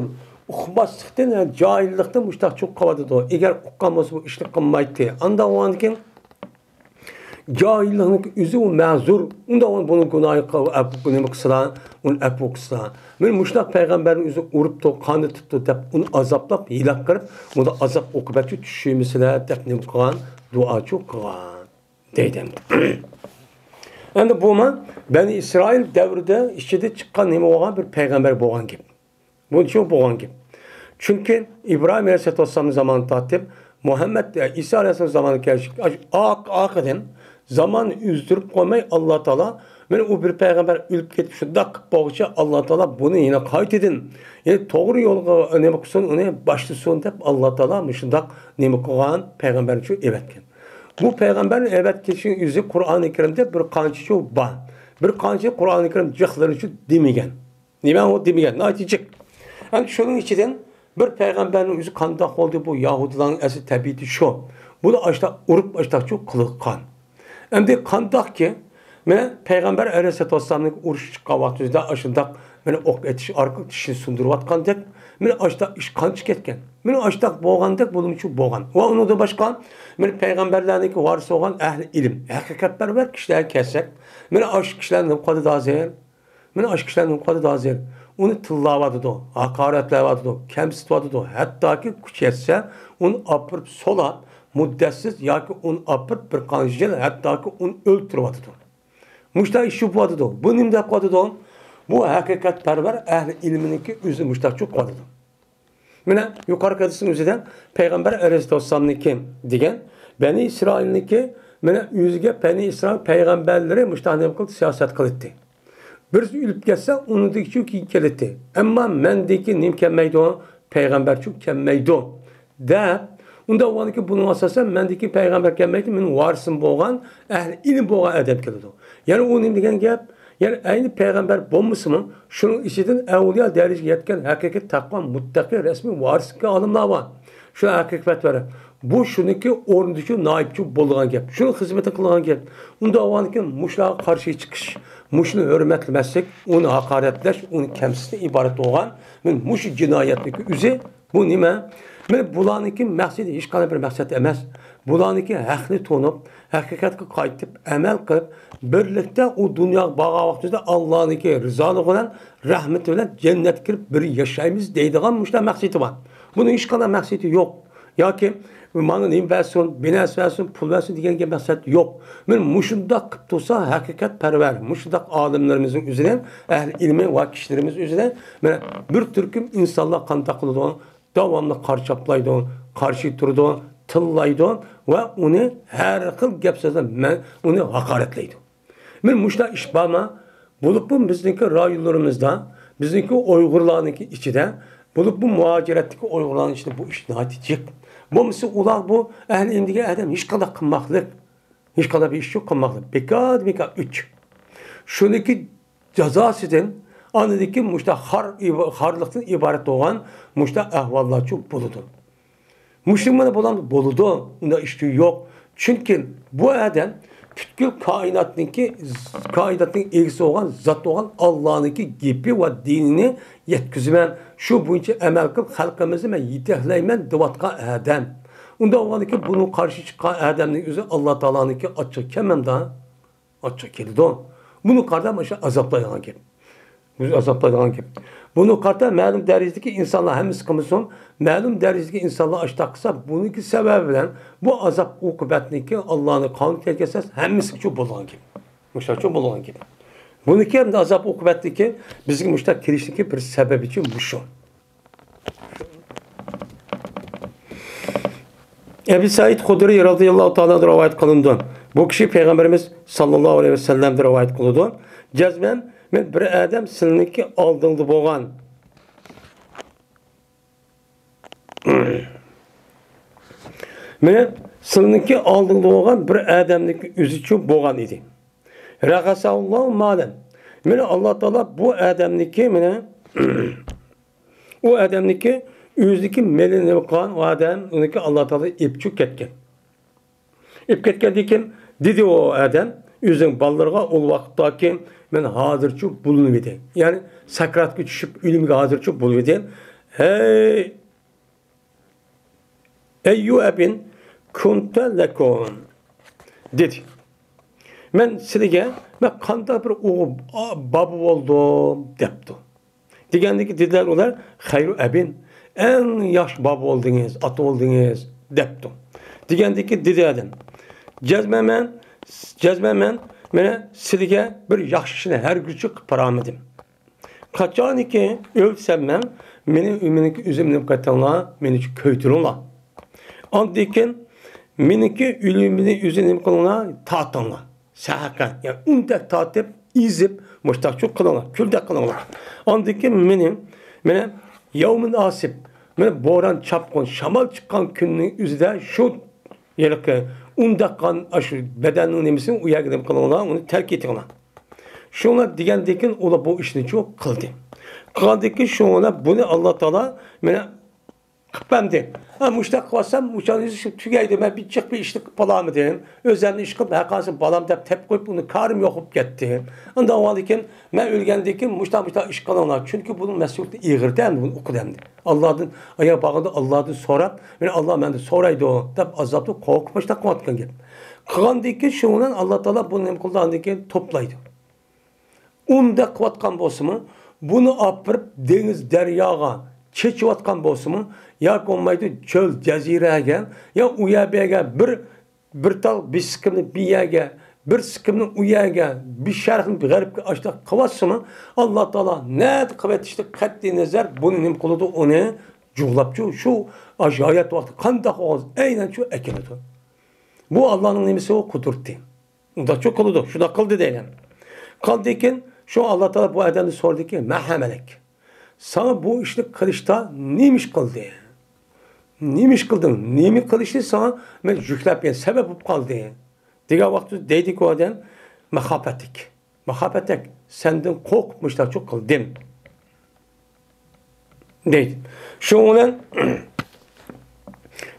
ئۇقماسلىقتىن، يەنى جاھىللىقتىن مۇشتاقچۇ قىلىۋاتىدۇ. ئەگەر ئۇققان بولسا، بۇ ئىشنى قىلمايتتى. ئانداق بولغاندىكىن، جاھىللىقنىڭ ئۆزى ئۇ مەزۇر. ئۇنداق بۇنىڭ گۇناھى قىل-، ئەپ-، نېمە قىلسىلا، ئۇنى ئەپۇ قىلسىلا. مەن مۇشۇنداق پەيغەمبەرنى ئۆزى ئۇرۇپتۇ، قاندىتىپتۇ دەپ، ئۇنى ئازابلاپ، ھىلاك قىلىپ، بۇندا ئازاب ئوقۇبەتچۇ چۈشۈرمىسىلە دەپ نېمە قىلغان؟ دۇئاچۇ قىلغان. دەيدۇ ئەمدى. ئەمدى بۇمۇ بەنى ئىسرائىل دەۋرىدە ئىچىدە چىققان نېمە بولغان بىر پەيغەمبەر بولغان گەپ. بۇنچە بولغان گەپ. چۈنكى ئىبراھىم ئەلەيھىسسالام زامانى تارتىپ، مۇھەممەد، ئە، ئىسا ئەلەيھىسسالام زامانىغا كەلگەچكە، ئارقىدىن زاماننى ئۈزدۈرۈپ قويماي، ئاللا تائالا، مانا ئۇ بىر پەيغەمبەر ئۆلۈپ كېتىپ، شۇنداق قىلىپ بولغۇچە، ئاللا تائالا بۇنى يەنە قايتىدىن، يەنە توغرا يولغا نېمە قىلسۇن، ئۇنى باشلىسۇن دەپ، ئاللا تائالا مۇشۇنداق نېمە قىلغان، پەيغەمبەرنى شۇ ئەۋەتكەن. بۇ پەيغەمبەرنى ئەۋەتكەن ئۆزى قۇرئانى كەرىمدە بىر قانچىچۇ بار. بىر قانچە قۇرئانى كەرىم جىقلىرىچۇ دېمىگەن. نېمە ئۇ دېمىگەن؟ ناھايىتى جىق. ئەمدى شۇنىڭ ئىچىدىن بىر پەيغەمبەرنىڭ ئۆزى قانداق بولدى؟ بۇ يەھۇدىيلارنىڭ ئەسلى تەبىئىتى شۇ. بۇنى ئاشتا ئۇرۇپ، ئاشتاقچۇ قىلغان. ئەمدى قانداقكى، مانا پەيغەمبەر ئەلەيھىسسالاتۇ ۋەسسالامنىڭ ئۇرۇش چىققان ۋاقتىدا ئاشۇنداق مانا ئوق ئېتىش ئارقىلىق چىشىنى سۇندۇرۇۋاتقاندەك، مانا ئاشتا ئىش قانچە كەتكەن. مانا ئاشتاق بولغاندەك بولمىچۇ بولغان. ۋە ئۇنىڭدىن باشقا، مانا پەيغەمبەرلەرنىڭكى ۋارىسى بولغان ئەھلى ئىلىم، ھەقىقەتپەرۋەر كىشىلەرگە كەلسەك، مانا ئاشۇ كىشىلەر نېمە قىلدى ھازىر؟ مانا ئاشۇ كىشىلەر نېمە قىلىۋاتىدۇ ھازىر؟ ئۇنى تىللاۋاتىدۇ، ھاقارەتلەۋاتىدۇ، كەمسىتىۋاتىدۇ. ھەتتاكى كۈچ يەتسە، ئۇنى ئاپىرىپ سولاپ، مۇددەتسىز ياكى ئۇنى ئاپىرىپ بىر قانچە يىل، ھەتتاكى ئۇنى ئۆلتۈرۈۋاتىدۇ. مۇشۇنداق ئىش بولۇۋاتىدۇ. بۇ نېمە دەپ قىلىۋاتىدۇ؟ بۇ ھەقىقەتپەرۋەر ئەھلى ئىلمىنىڭكى ئۆزى مۇشۇنداق قىلىۋاتىدۇ. مانا يۇقىرىقى ھەدىسنىڭ ئۆزىدە پەيغەمبەر ئەلەيھىسسالامنىڭكى دېگەن، بەنى ئىسرائىلنىڭكى، مانا ئۆزىگە بەنى ئىسرائىل پەيغەمبەرلىرى مۇشۇنداق نېمە قىلدى، سىياسەت قىلىتتى. بىرسى ئۆلۈپ كەتسە، ئۇنىڭدىكىچۇ كېيىن كېلىتتى. ئەمما مەندىكى نېمە كەلمەيدۇ؟ پەيغەمبەرچۇ كەلمەيدۇ، دەپ، ئۇنداق بولغاندىكىن بۇنىڭغا ئاساسەن مەندىكى پەيغەمبەر كەلمەيدۇ، مېنىڭ ۋارىسىم بولغان، ئەھلى ئىلىم بولغان ئادەم كېلىدۇ. يەنى ئۇ نېمە دېگەن گەپ؟ يەنى ئەينى پەيغەمبەر بولمىسىمۇ، شۇنىڭ ئىچىدىن ئەۋلىيا دەرىجىگە يەتكەن ھەقىقىي تەقۋا مۇتتەقى رەسمىي ۋارىسلىققا ئالىملار بار. شۇ ھەقىقەت بار. بۇ شۇنىڭكى ئورنىدىچۇ نائىبچۇ بولىدىغان گەپ. شۇنىڭ خىزمىتىنى قىلىدىغان گەپ. ئۇنداق بولغاندىكىن مۇشۇلارغا قارشى چىقىش، مۇشۇنى ھۆرمەتلىمەسلىك، ئۇنى ھاقارەتلەش، ئۇنى كەمسىتىشتىن ئىبارەت بولغان مانا مۇشۇ جىنايەتنىڭكى ئۆزى. بۇ نېمە؟ مانا بۇلارنىڭكى مەقسىتى ھېچقانداق بىر مەقسەت ئەمەس. بۇلارنىڭكى ھەقنى تونۇپ، ھەقىقەتكە قايتىپ، ئەمەل قىلىپ، بىرلىكتە ئۇ دۇنياغا بارغان ۋاقتىدا ئاللانىڭكى رىزالىقى بىلەن، رەھمىتى بىلەن جەننەتكە كىرىپ بىر ياشايمىز دەيدىغان مۇشۇنداق مەقسىتى بار. بۇنىڭ ھېچقانداق مەقسىتى يوق. ياكى ماڭا نېمە بەرسۇن، بىنەس بەرسۇن، پۇل بەرسۇن دېگەنگە مەقسەت يوق. مانا مۇشۇنداق قىلىپ تۇرسا، ھەقىقەتپەرۋەر، مۇشۇنداق ئالىملىرىمىزنىڭ ئۆزىنى، ئەھلى ئىلمى ۋە كىشىلىرىمىز ئۆزىنى، مانا بىر تۈركۈم ئىنسانلار قانداق قىلىدۇ؟ داۋاملىق قارا چاپلايدۇ، قارشى تۇرىدۇ، تىللايدۇ ۋە ئۇنى ھەر خىل گەپ سۆزلەر بىلەن ئۇنى ھاقارەتلەيدۇ. مانا مۇشۇنداق ئىش بارمۇ؟ بولۇپمۇ بىزنىڭكى رايونلىرىمىزدا، بىزنىڭكى ئۇيغۇرلارنىڭكى ئىچىدە، بولۇپمۇ مۇھاجىرەتتىكى ئۇيغۇرلارنىڭ ئىچىدە بۇ ئىش ناھايىتى جىق. بولمىسا ئۇلار بۇ ئەھلى ئىلىم دېگەن ئادەم ھېچقانداق قىلماقلىق، ھېچقانداق بىر ئىش يوق قىلماقلىق. بىكار، بىكار ئۆچ. شۇنىڭكى جازاسىدىن، ئاندىن كېيىن مۇشۇنداق خار، خارلىقتىن ئىبارەت بولغان مۇشۇنداق ئەھۋاللارچۇ بولىدۇ. مۇشۇنىڭ بىلەن بولامدۇ؟ بولىدۇ. ئۇنداق ئىش يوق. چۈنكى بۇ ئادەم پۈتكۈل كائىناتنىڭكى، كائىناتنىڭ ئىگىسى بولغان، زات بولغان ئاللانىڭكى گېپى ۋە دىنىنى يەتكۈزىمەن، شۇ بويىچە ئەمەل قىلىپ خەلقىمىزنى مەن يېتەكلەيمەن دەۋاتقان ئادەم. ئۇنداق بولغاندىكىن بۇنىڭغا قارشى چىققان ئادەمنىڭ ئۆزى ئاللا تائالانىڭكى ئاچچىقى كەلمەمدۇ؟ ئاچچىقى كېلىدۇ. بۇنى قارىتا مانا شۇ ئازابلايدىغان گەپ. بۇ ئازابلايدىغان گەپ. بۇنى قارىتا مەلۇم دەرىجىدىكى ئىنسانلار ھەممىسى قىلمىسۇن، مەلۇم دەرىجىدىكى ئىنسانلار ئاشۇنداق قىلسا، بۇنىڭكى سەۋەبى بىلەن بۇ ئازاب ئوقۇبەتنىڭكى ئاللانىڭ قانۇنى كەلگەن سەس ھەممىسىگىچۇ بولىدىغان گەپ. مۇشۇنچە بولىدىغان گەپ. بۇنىڭكى ئەمدى ئازاب ئوقۇبەتنىڭكى بىزگە مۇشۇنداق كېلىشنىڭكى بىر سەۋەبىچۇ مۇشۇ. ئەبى سەئىد خۇدرىي رەزىياللاھۇ تائالا ئەنھۇ رىۋايەت قىلىنىدۇ. بۇ كىشى پەيغەمبىرىمىز ساللاللاھۇ ئەلەيھى ۋەسەللەمدىن رىۋايەت قىلىدۇ. جەزمەن، مەن بىر ئادەم سىلىنىڭكى ئالدىڭدا بولغان. مەن سىلىنىڭكى ئالدىڭدا بولغان بىر ئادەمنىڭكى ئۆزىچۇ بولغان ئىدى. رەخەسەھۇللاھۇ مالەن. مەن ئاللا تائالا بۇ ئادەمنىڭكى، مەن ئۇ ئادەمنىڭكى ئۆزىدىكى مېلىنى ئېلىپ قالغان ئۇ ئادەم، ئۇنىڭكى ئاللا تائالا ئېپچۇ كەتكەن. ئېلىپ كەتكەندىن كېيىن دېدى ئۇ ئادەم ئۆزىنىڭ بالىلىرىغا، ئۇ ۋاقىتتاكى مەن ھازىرچۇ بولۇنۇۋىدى. يەنى سەكراتقا چۈشۈپ ئۆلۈمگە ھازىرچۇ بولۇۋىدى. ھەي، ئەييۇ ئەبىن كۇنتە لەكۇم دېدى. مەن سىلىگە، مەن قانداق بىر ئوغۇل، بابا بولدۇم دەپتۇ. دېگەندىكى دېدىلەر ئۇلار، خەيرۇ ئەبىن، ئەڭ ياخشى بابا بولدىڭىز، ئاتا بولدىڭىز دەپتۇ. دېگەندىكى دېدى ئادەم، جەزمەن مەن، جەزمەن مەن، مەن سىلىگە بىر ياخشى ئىشنى ھەرگىزچۇ قىلىپ بارالمىدىم. قاچانكى ئۆلسەم مەن، مېنى، مېنىڭكى ئۆزۈمنى نېمە قىلىۋېتىڭلار، مېنى كۆيدۈرۈڭلار. ئاندىن كېيىن مېنىڭكى ئۆلۈمنى ئۆزى نېمە قىلىڭلار، تارتىڭلار. سەھەقە، يەنى ئۇندەك تارتىپ، ئېزىپ، مۇشتاقچۇ قىلىڭلار، كۈلدەك قىلىڭلار. ئاندىن كېيىن مېنى، مېنى يەۋمىن ئاسىپ، مېنى بوران، چاپقۇن، شامال چىققان كۈننىڭ ئۆزىدە شۇ ھېلىقى ئۇنداق قان، ئاشۇ بەدەننىڭ نېمىسىنى ئۇ يەرگە نېمە قىلىڭلار، ئۇنى تەرك ئېتىڭلار. شۇڭلار دېگەندىن كېيىن ئۇلار بۇ ئىشنىچۇ قىلدى. قىلغاندىن كېيىن شۇڭلار بۇنى ئاللا تائالا مېنى قىلىپ بەردى. ھە، مۇشۇنداق قىلىۋاتسام، مۇشۇنى شۇ تۈگەيدۇ، مەن بىر جىق بىر ئىشنى قىلىپ بولالمىدىم. ئۆزۈمنى ئىش قىلىپ، ھەرقانچە بالام دەپ تەپ قويۇپ، ئۇنى كارىم يوق بولۇپ كەتتى. ئۇنداق بولغاندىكىن، مەن ئۆلگەندىن كېيىن مۇشۇنداق، مۇشۇنداق ئىش قىلىڭلار. چۈنكى بۇنىڭ مەسئۇلىيىتى ئېغىر ئەمدى، بۇنى ئۇقىدۇ ئەمدى. ئاللادىن، ئايا بارغاندا ئاللادىن سوراپ، مېنى ئاللا مەندىن سورايدۇ دەپ ئازابتا قورقۇپ مۇشۇنداق قىلىۋاتقان گەپ. قىلغاندىن كېيىن شۇنىڭ بىلەن ئاللا تائالا بۇنى نېمە قىلدى، ئاندىن كېيىن توپلايدۇ. ئۇنداق قىلىۋاتقان بولسىمۇ، بۇنى ئاپىرىپ دېڭىز، دەرياغا چېچىۋاتقان بولسىمۇ، ياكى بولمايدۇ چۆل، جەزىرەگە، يا ئۇ يەر بۇ يەرگە بىر، بىر تال، بىر سىكىمنى بىر يەرگە، بىر سىكىمنى ئۇ يەرگە، بىر شەرقنى بىر غەربكە ئاشۇنداق قىلىۋاتسىمۇ، ئاللا تائالا نەدە قىلىۋېتىشتىن قەتئىي نەزەر بۇنى نېمە قىلىدۇ، ئۇنى جۇغلاپچۇ، شۇ، ئاشۇ ھايات ۋاقتى قانداق بولغان ئەينەن شۇ ئەكېلىدۇ. بۇ ئاللانىڭ نېمىسى ئۇ، قۇدرىتى. ئۇنداقچۇ قىلىدۇ، شۇنداق قىلدى دەيمەن. قىلغاندىن كېيىن شۇ ئاللا تائالا بۇ ئادەمدىن سورىدىكى، مە ھەمەلەك. ساڭا بۇ ئىشنى قىلىشتا نېمە ئىش قىلدى؟ نېمە ئىش قىلدىڭ؟ نېمە قىلىشنى ساڭا مەن يۈكلەپ بەرگەن سەۋەب بولۇپ قالدى؟ دېگەن ۋاقىتتا دەيدىكى ئۇ ئادەم، مەخاپەتلىك. مەخاپەتلىك، سەندىن قورقۇپ مۇشۇنداقچۇ قىلدىم. دەيدۇ. شۇنىڭ بىلەن،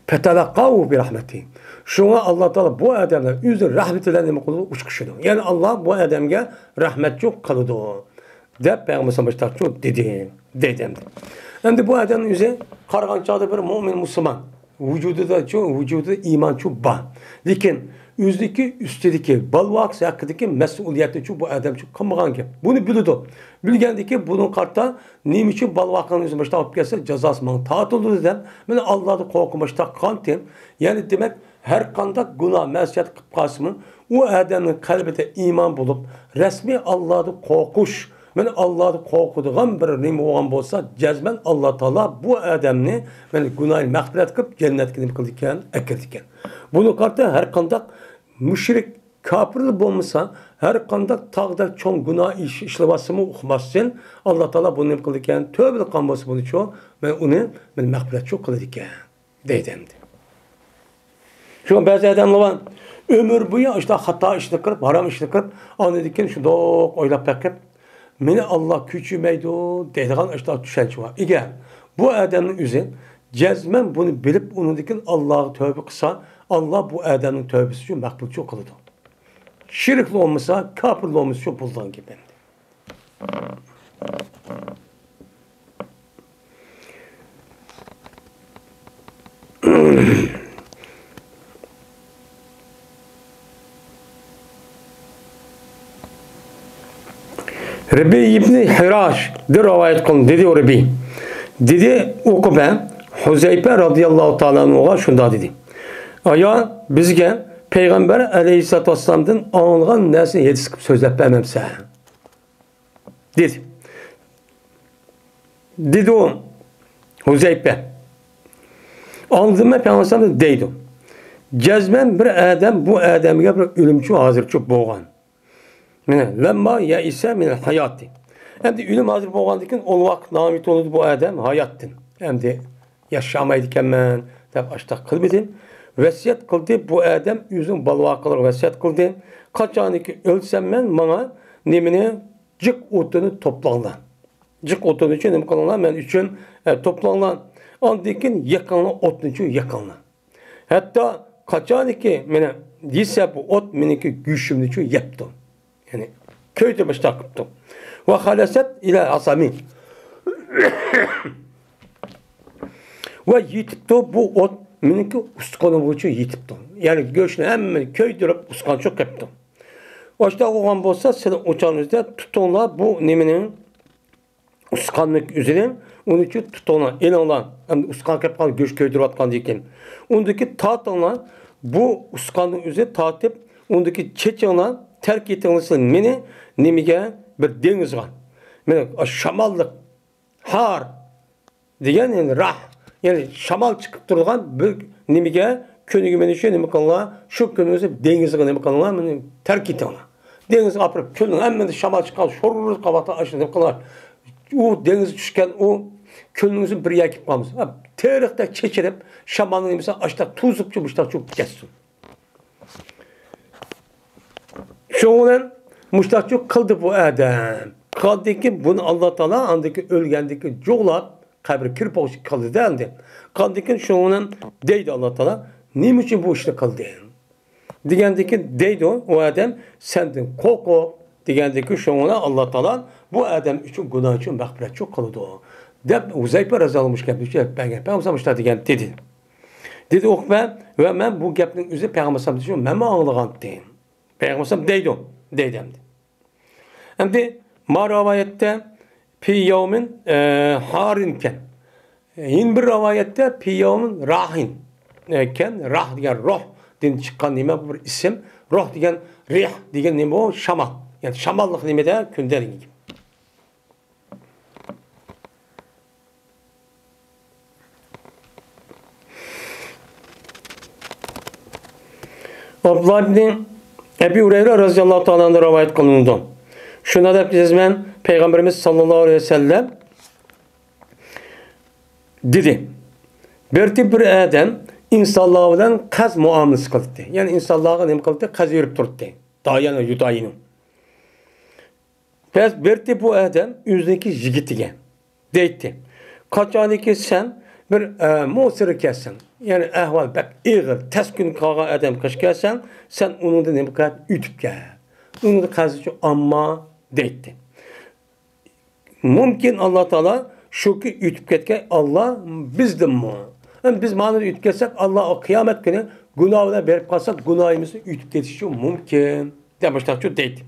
فەتەلەققاھۇ بىرەھمەتى. شۇڭا ئاللا تائالا بۇ ئادەملەر ئۆزى رەھمىتى بىلەن نېمە قىلىدۇ؟ ئۇچقۇشىدۇ. يەنى ئاللا بۇ ئادەمگە رەھمەتچۇ قىلىدۇ. دەپ پەيغەمبەر مۇشۇنداقچۇ دېدى. دەيدۇ ئەمدى. ئەمدى بۇ ئادەمنىڭ ئۆزى قارىغان چاغدا بىر مۆمىن مۇسۇلمان. ۋۇجۇدىدىچۇ، ۋۇجۇدىدا ئىمانچۇ بار. لېكىن ئۆزىدىكى ئۈستىدىكى بالىۋاقىسى ھەققىدىكى مەسئۇلىيەتنىچۇ بۇ ئادەمچۇ قىلمىغان گەپ. بۇنى بىلىدۇ. بىلگەندىكى بۇنىڭ قارىتا نېمە ئۈچۈن بالىۋاقىڭنى ئۆزى مۇشۇنداق بولۇپ كەتسە، جازاسى ماڭا تارتىلىدۇ دەپ، مانا ئاللادىن قورقۇپ مۇشۇنداق قىلغانتى. يەنى دېمەك، ھەر قانداق گۇناھ، مەسىيەت قىلىپ قالسىمۇ، ئۇ ئادەمنىڭ قەلبىدە ئىمان بولۇپ، رەسمىي ئاللادىن قورقۇش، مانا ئاللادىن قورقىدىغان بىر نېمە بولغان بولسا، جەزمەن ئاللا تائالا بۇ ئادەمنى، مانا، گۇناھىنى مەغپىرەت قىلىپ، جەننەتكە نېمە قىلىدىكەن؟ ئەكىرىدىكەن. بۇنىڭ قارىتا ھەر قانداق مۇشرىك، كاپىرلا بولمىسا، ھەر قانداق تاغدەك چوڭ گۇناھ ئىش ئىشلىۋاتسىمۇ ئۇقماستىن، ئاللا تائالا بۇنى نېمە قىلىدىكەن؟ تۆۋە قىلغان بولسا بۇنىچۇ، مانا، ئۇنى، مانا، مەغپىرەتچۇ قىلىدىكەن. دەيدۇ ئەمدى. شۇڭا بەزى ئادەملەر بار، ئۆمۈر بويى ئاشۇنداق خاتا ئىشنى قىلىپ، ھارام ئىشنى قىلىپ، ئاندىن كېيىن شۇنداق ئويلاپ بېقىپ، مېنى ئاللا كۆچۈرمەيدۇ دەيدىغان ئاشۇنداق چۈشەنچە بار. ئەگەر بۇ ئادەمنىڭ ئۆزى جەزمەن بۇنى بىلىپ، ئۇنىڭدىن كېيىن ئاللاغا تەۋبە قىلسا، ئاللا بۇ ئادەمنىڭ تەۋبىسىنى مەقبۇلچۇ قىلىدۇ. شېرىكلا بولمىسا، كاپىرلا بولمىسا، شۇ بولىدىغان گەپ ئەمدى. رىبئى ئىبنى ھىراشدىن رىۋايەت قىلىندى، دېدى رىبئى. دېدى ئۇقبە، ھۇزەيپە رازىياللاھۇ تائالا ئەنھۇغا شۇنداق دېدى: ئايا، بىزگە پەيغەمبەر ئەلەيھىسسالاتۇ ۋەسسالامدىن ئاڭلىغان نەرسىنى ھەدىس قىلىپ سۆزلەپ بەرمەمسەن؟ دېدى. دېدى ئۇ، ھۇزەيپە. ئاڭلىدىممەن پەيغەمبەر دەيدۇ. جەزمەن بىر ئادەم، بۇ ئادەمگە بىر ئۆلۈمچۇ ھازىرچۇ بولغان. مانا، لەمما يەئىسە مىنەل ھاياتى. ئەمدى ئۆلۈم ھازىر بولغاندىن كېيىن، ئۇ ۋاقىت نامى تونۇلدى بۇ ئادەم ھاياتتىن. ئەمدى ياشىيالمايدىكەنمەن دەپ ئاشتاق قىلمىدى. ۋەسىيەت قىلدى، بۇ ئادەم ئۆزىنىڭ بالىۋاقلىرىغا ۋەسىيەت قىلدى. قاچانكى ئۆلسەم مەن، ماڭا نېمىنى جىق ئوتۇنى توپلاڭلار. جىق ئوتۇن ئۈچۈن نېمە قىلىڭلار؟ مەن ئۈچۈن، ئە، توپلاڭلار. ئاندىن كېيىن يېقىڭلار، ئوتنىچۇ يېقىڭلار. ھەتتا قاچانكى مېنى يېسە بۇ ئوت مېنىڭكى گۆشۈمنىچۇ يەپتۇ. يەنى كۆيدۈرۈپ ئاشتاق قىپتۇ. ۋە خەلەسەت ئىلە ئاسامى. ۋە يېتىپتۇ، بۇ ئوت مېنىڭكى ئۇستىخىنىمغىچۇ يېتىپتۇ. يەنى گۆشنى ھەممىنى كۆيدۈرۈپ ئۇستىخانچۇ قىپتۇ. ئاشتاق بولغان بولسا، سىلەر ئوچاقنىڭىزدا تۇتۇڭلار بۇ نېمىنىڭ، ئۇستىخاننىڭ ئۆزىنى، ئۇنىچۇ تۇتۇڭلار، ئېلىڭلار، ئەمدى ئۇستىخان قېلىپ قالغان گۆش كۆيدۈرۈۋاتقاندىن كېيىن. ئۇندىكى تارتىڭلار، بۇ ئۇستىخاننىڭ ئۆزى تارتىپ، ئۇندىكى چېچىڭلار، تەرك ئېتىڭلار سىلەر مېنى نېمىگە؟ بىر دېڭىزغا. مانا شاماللىق، ھار دېگەن، يەنى راھ، يەنى شامال چىقىپ تۇرىدىغان بىر نېمىگە، كۆنگە مېنى شۇ نېمە قىلىڭلار، شۇ كۆلنىڭ ئۆزى دېڭىزغا نېمە قىلىڭلار، مېنى تەرك ئېتىڭلار. دېڭىزغا ئاپىرىپ، كۆلنىڭ ھەممىسى شامال چىققان، شورۇر قاۋاقتا ئاشۇ نېمە قىلىڭلار. ئۇ دېڭىز چۈشكەن، ئۇ كۆلنىڭ ئۆزى بىر يەرگە كېلىپ قالمىسۇن. ھە، تېرىقتەك چېچىلىپ، شامالنىڭ نېمىسى ئاشتاق توزۇپچۇ، مۇشتاق چۆكۈپ كەتسۇن. شۇنىڭ بىلەن مۇشتاقچۇ قىلدى بۇ ئادەم. قىلغاندىن كېيىن بۇنى ئاللا تائالا ئاندىن كېيىن ئۆلگەندىن كېيىن جۇغلاپ، قەبرىگە كىرىپ بولۇشنى قىلدى ئەمدى. قىلغاندىن كېيىن شۇنىڭ بىلەن دەيدۇ ئاللا تائالا، نېمە ئۈچۈن بۇ ئىشنى قىلدىڭ؟ دېگەندىن كېيىن دەيدۇ ئۇ ئادەم، سەندىن قورقۇپ، دېگەندىن كېيىن شۇنىڭ بىلەن ئاللا تائالا بۇ ئادەم ئۈچۈن گۇناھ ئۈچۈن مەغپىرەتچۇ قىلىدۇ، دەپ ھۇزەيپە رەزىياللاھۇ ئەنھۇ مۇشۇ گەپنى پەيغەمبەر مۇشۇنداق دېگەن دېدى. دېدى ئۇقبە، ۋە مەن بۇ گەپنىڭ ئۆزى پەيغەمبەر ئەلەيھىسسالام دېسە مەنمۇ ئاڭلىغانتىم. پەيغەمبەر ئەلەيھىسسالام دەيدۇ، دەيدۇ ئەمدى. ئەمدى ما رىۋايەتتە پى يەۋمىن، ئە، ھارىن ئىكەن. يەنە بىر رىۋايەتتە پى يەۋمىن راھىن، ئە، ئىكەن. راھ دېگەن روھتىن چىققان نېمە، بىر ئىسىم. روھ دېگەن، رىھ دېگەن نېمە ئۇ؟ شامال. يەنى شاماللىق نېمىدە؟ كۈندە دېگەن گەپ. ئابدۇللا ئىبنى ئەبى ھۇرەيرە رەزىياللاھۇ تائالا ئەنھۇ رىۋايەت قىلىنىدۇ. شۇنداق دەپ جەزمەن پەيغەمبىرىمىز ساللاللاھۇ ئەلەيھى ۋەسەللەم دېدى، بىرتى بىر ئادەم ئىنسانلار بىلەن قەرز مۇئامىلىسى قىلاتتى. يەنى ئىنسانلارغا نېمە قىلاتتى؟ قەرز بېرىپ تۇراتتى. دايەن ۋە يۇدايىنۇ. بەس بىرتى بۇ ئادەم ئۆزىنىڭكى يىگىتىگە دەيتتى، قاچانكى سەن بىر، ئە، مۇسىرغا كەلسەڭ، يەنى ئەھۋال بەك ئېغىر، تەس كۈنگە قالغان ئادەم قېشىغا كەلسەڭ، سەن ئۇنىڭدىن نېمە قىلىپ ئۆتۈپ كەل. ئۇنىڭدىن قەرزىنى ئالما دەيتتى. مۇمكىن، ئاللا تائالا شۇكى ئۆتۈپ كەتكەن، ئاللا بىزدىنمۇ. ئەمدى بىز مانا ئۆتۈپ كەتسەك، ئاللا قىيامەت كۈنى گۇناھ بىلەن بېرىپ قالساق، گۇناھىمىزنى ئۆتۈپ كېتىشى مۇمكىن، دەپ مۇشۇنداقچۇ دەيدۇ.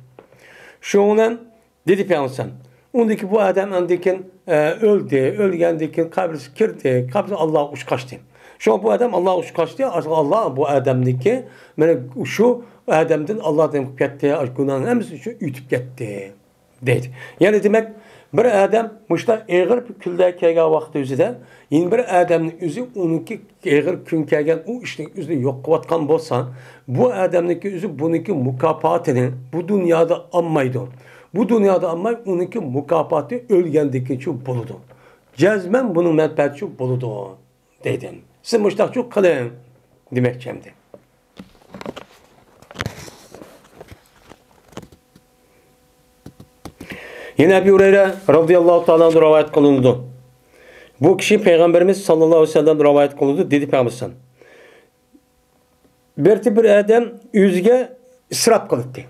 شۇنىڭ بىلەن دېدى پەيغەمبەر. ئۇندىن كېيىن بۇ ئادەم ئاندىن كېيىن، ئە، ئۆلدى، ئۆلگەندىن كېيىن قەبرىسىگە كىردى، قەبرىسى ئاللاغا ئۇچراشتى. شۇڭا بۇ ئادەم ئاللاغا ئۇچراشتى، ئاللا بۇ ئادەمنىڭكى، مانا شۇ ئادەمدىن ئاللا نېمە قىلىپ كەتتى، گۇناھنىڭ ھەممىسى ئۈچۈن ئۆتۈپ كەتتى. دەيدۇ. يەنى دېمەك، بىر ئادەم مۇشۇنداق ئېغىر بىر كۈنلەر كەلگەن ۋاقىت ئۆزىدە، يەنە بىر ئادەمنىڭ ئۆزى ئۇنىڭكى ئېغىر كۈن كەلگەن ئۇ ئىشنىڭ ئۆزىنى يوق قىلىۋاتقان بولسا، بۇ ئادەمنىڭكى ئۆزى بۇنىڭكى مۇكاپاتىنى بۇ دۇنيادا ئالمايدۇ. بۇ دۇنيادا ئالماي، ئۇنىڭكى مۇكاپاتى ئۆلگەندىن كېيىنچۇ بولىدۇ. جەزمەن بۇنىڭ مەنپەئەتىچۇ بولىدۇ، دەيدۇ. سىز مۇشۇنداقچۇ قىلىڭ، دېمەكچى ئەمدى. يەنە ئەبى ھۇرەيرە رازىياللاھۇ تائالا ئەنھۇ رىۋايەت قىلىنىدۇ. بۇ كىشى پەيغەمبىرىمىز ساللاللاھۇ ئەلەيھى ۋەسەللەم رىۋايەت قىلىدۇ، دېدى پەيغەمبەر ئەلەيھىسسالام. بىرتى بىر ئادەم ئۆزىگە ئىسراپ قىلاتتى.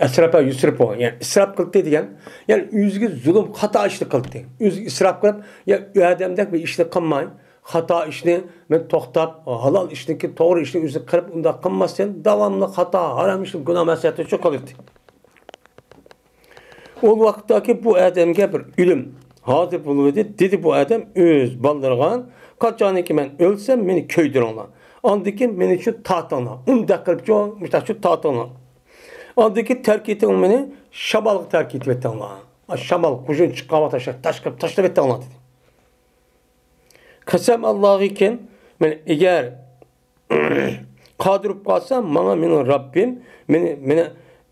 ئەسرەپە يۇسرىپۇ، يەنى ئىسراپ قىلاتتى دېگەن، يەنى ئۆزىگە زۇلۇم، خاتا ئىشنى قىلاتتى. ئۆزىگە ئىسراپ قىلىپ، يا ئۇ ئادەمدەك بىر ئىشنى قىلماي، خاتا ئىشنى مەن توختاپ، ھالال ئىشنىكى، توغرا ئىشنى ئۆزى قىلىپ، ئۇنداق قىلماستىن، داۋاملىق خاتا، ھارام ئىشنى، گۇناھ مەسىيەتنى شۇ قىلاتتى. ئۇ ۋاقىتتاكى بۇ ئادەمگە بىر ئۆلۈم ھازىر بولۇۋىدى. دېدى بۇ ئادەم ئۆز بالىلىرىغا، قاچانكى مەن ئۆلسەم، مېنى كۆيدۈرۈڭلار. ئاندىن كېيىن مېنى شۇ تارتىڭلار. ئۇنداق قىلىپ شۇ، مۇشۇنداق شۇ تارتىڭلار. ئاندىن كېيىن تەرك ئېتىڭ مېنى، شامالغا تەرك ئېتىۋېتىڭلار. شامال، غۇژۇن چىققان ۋاقىتتا شۇ تاشقا تاشلىۋېتىڭلار، دېدى. قەسەم ئاللاغىكىن، مەن ئەگەر قادىر بولۇپ قالسا، ماڭا مېنىڭ رەببىم مېنى، مېنى،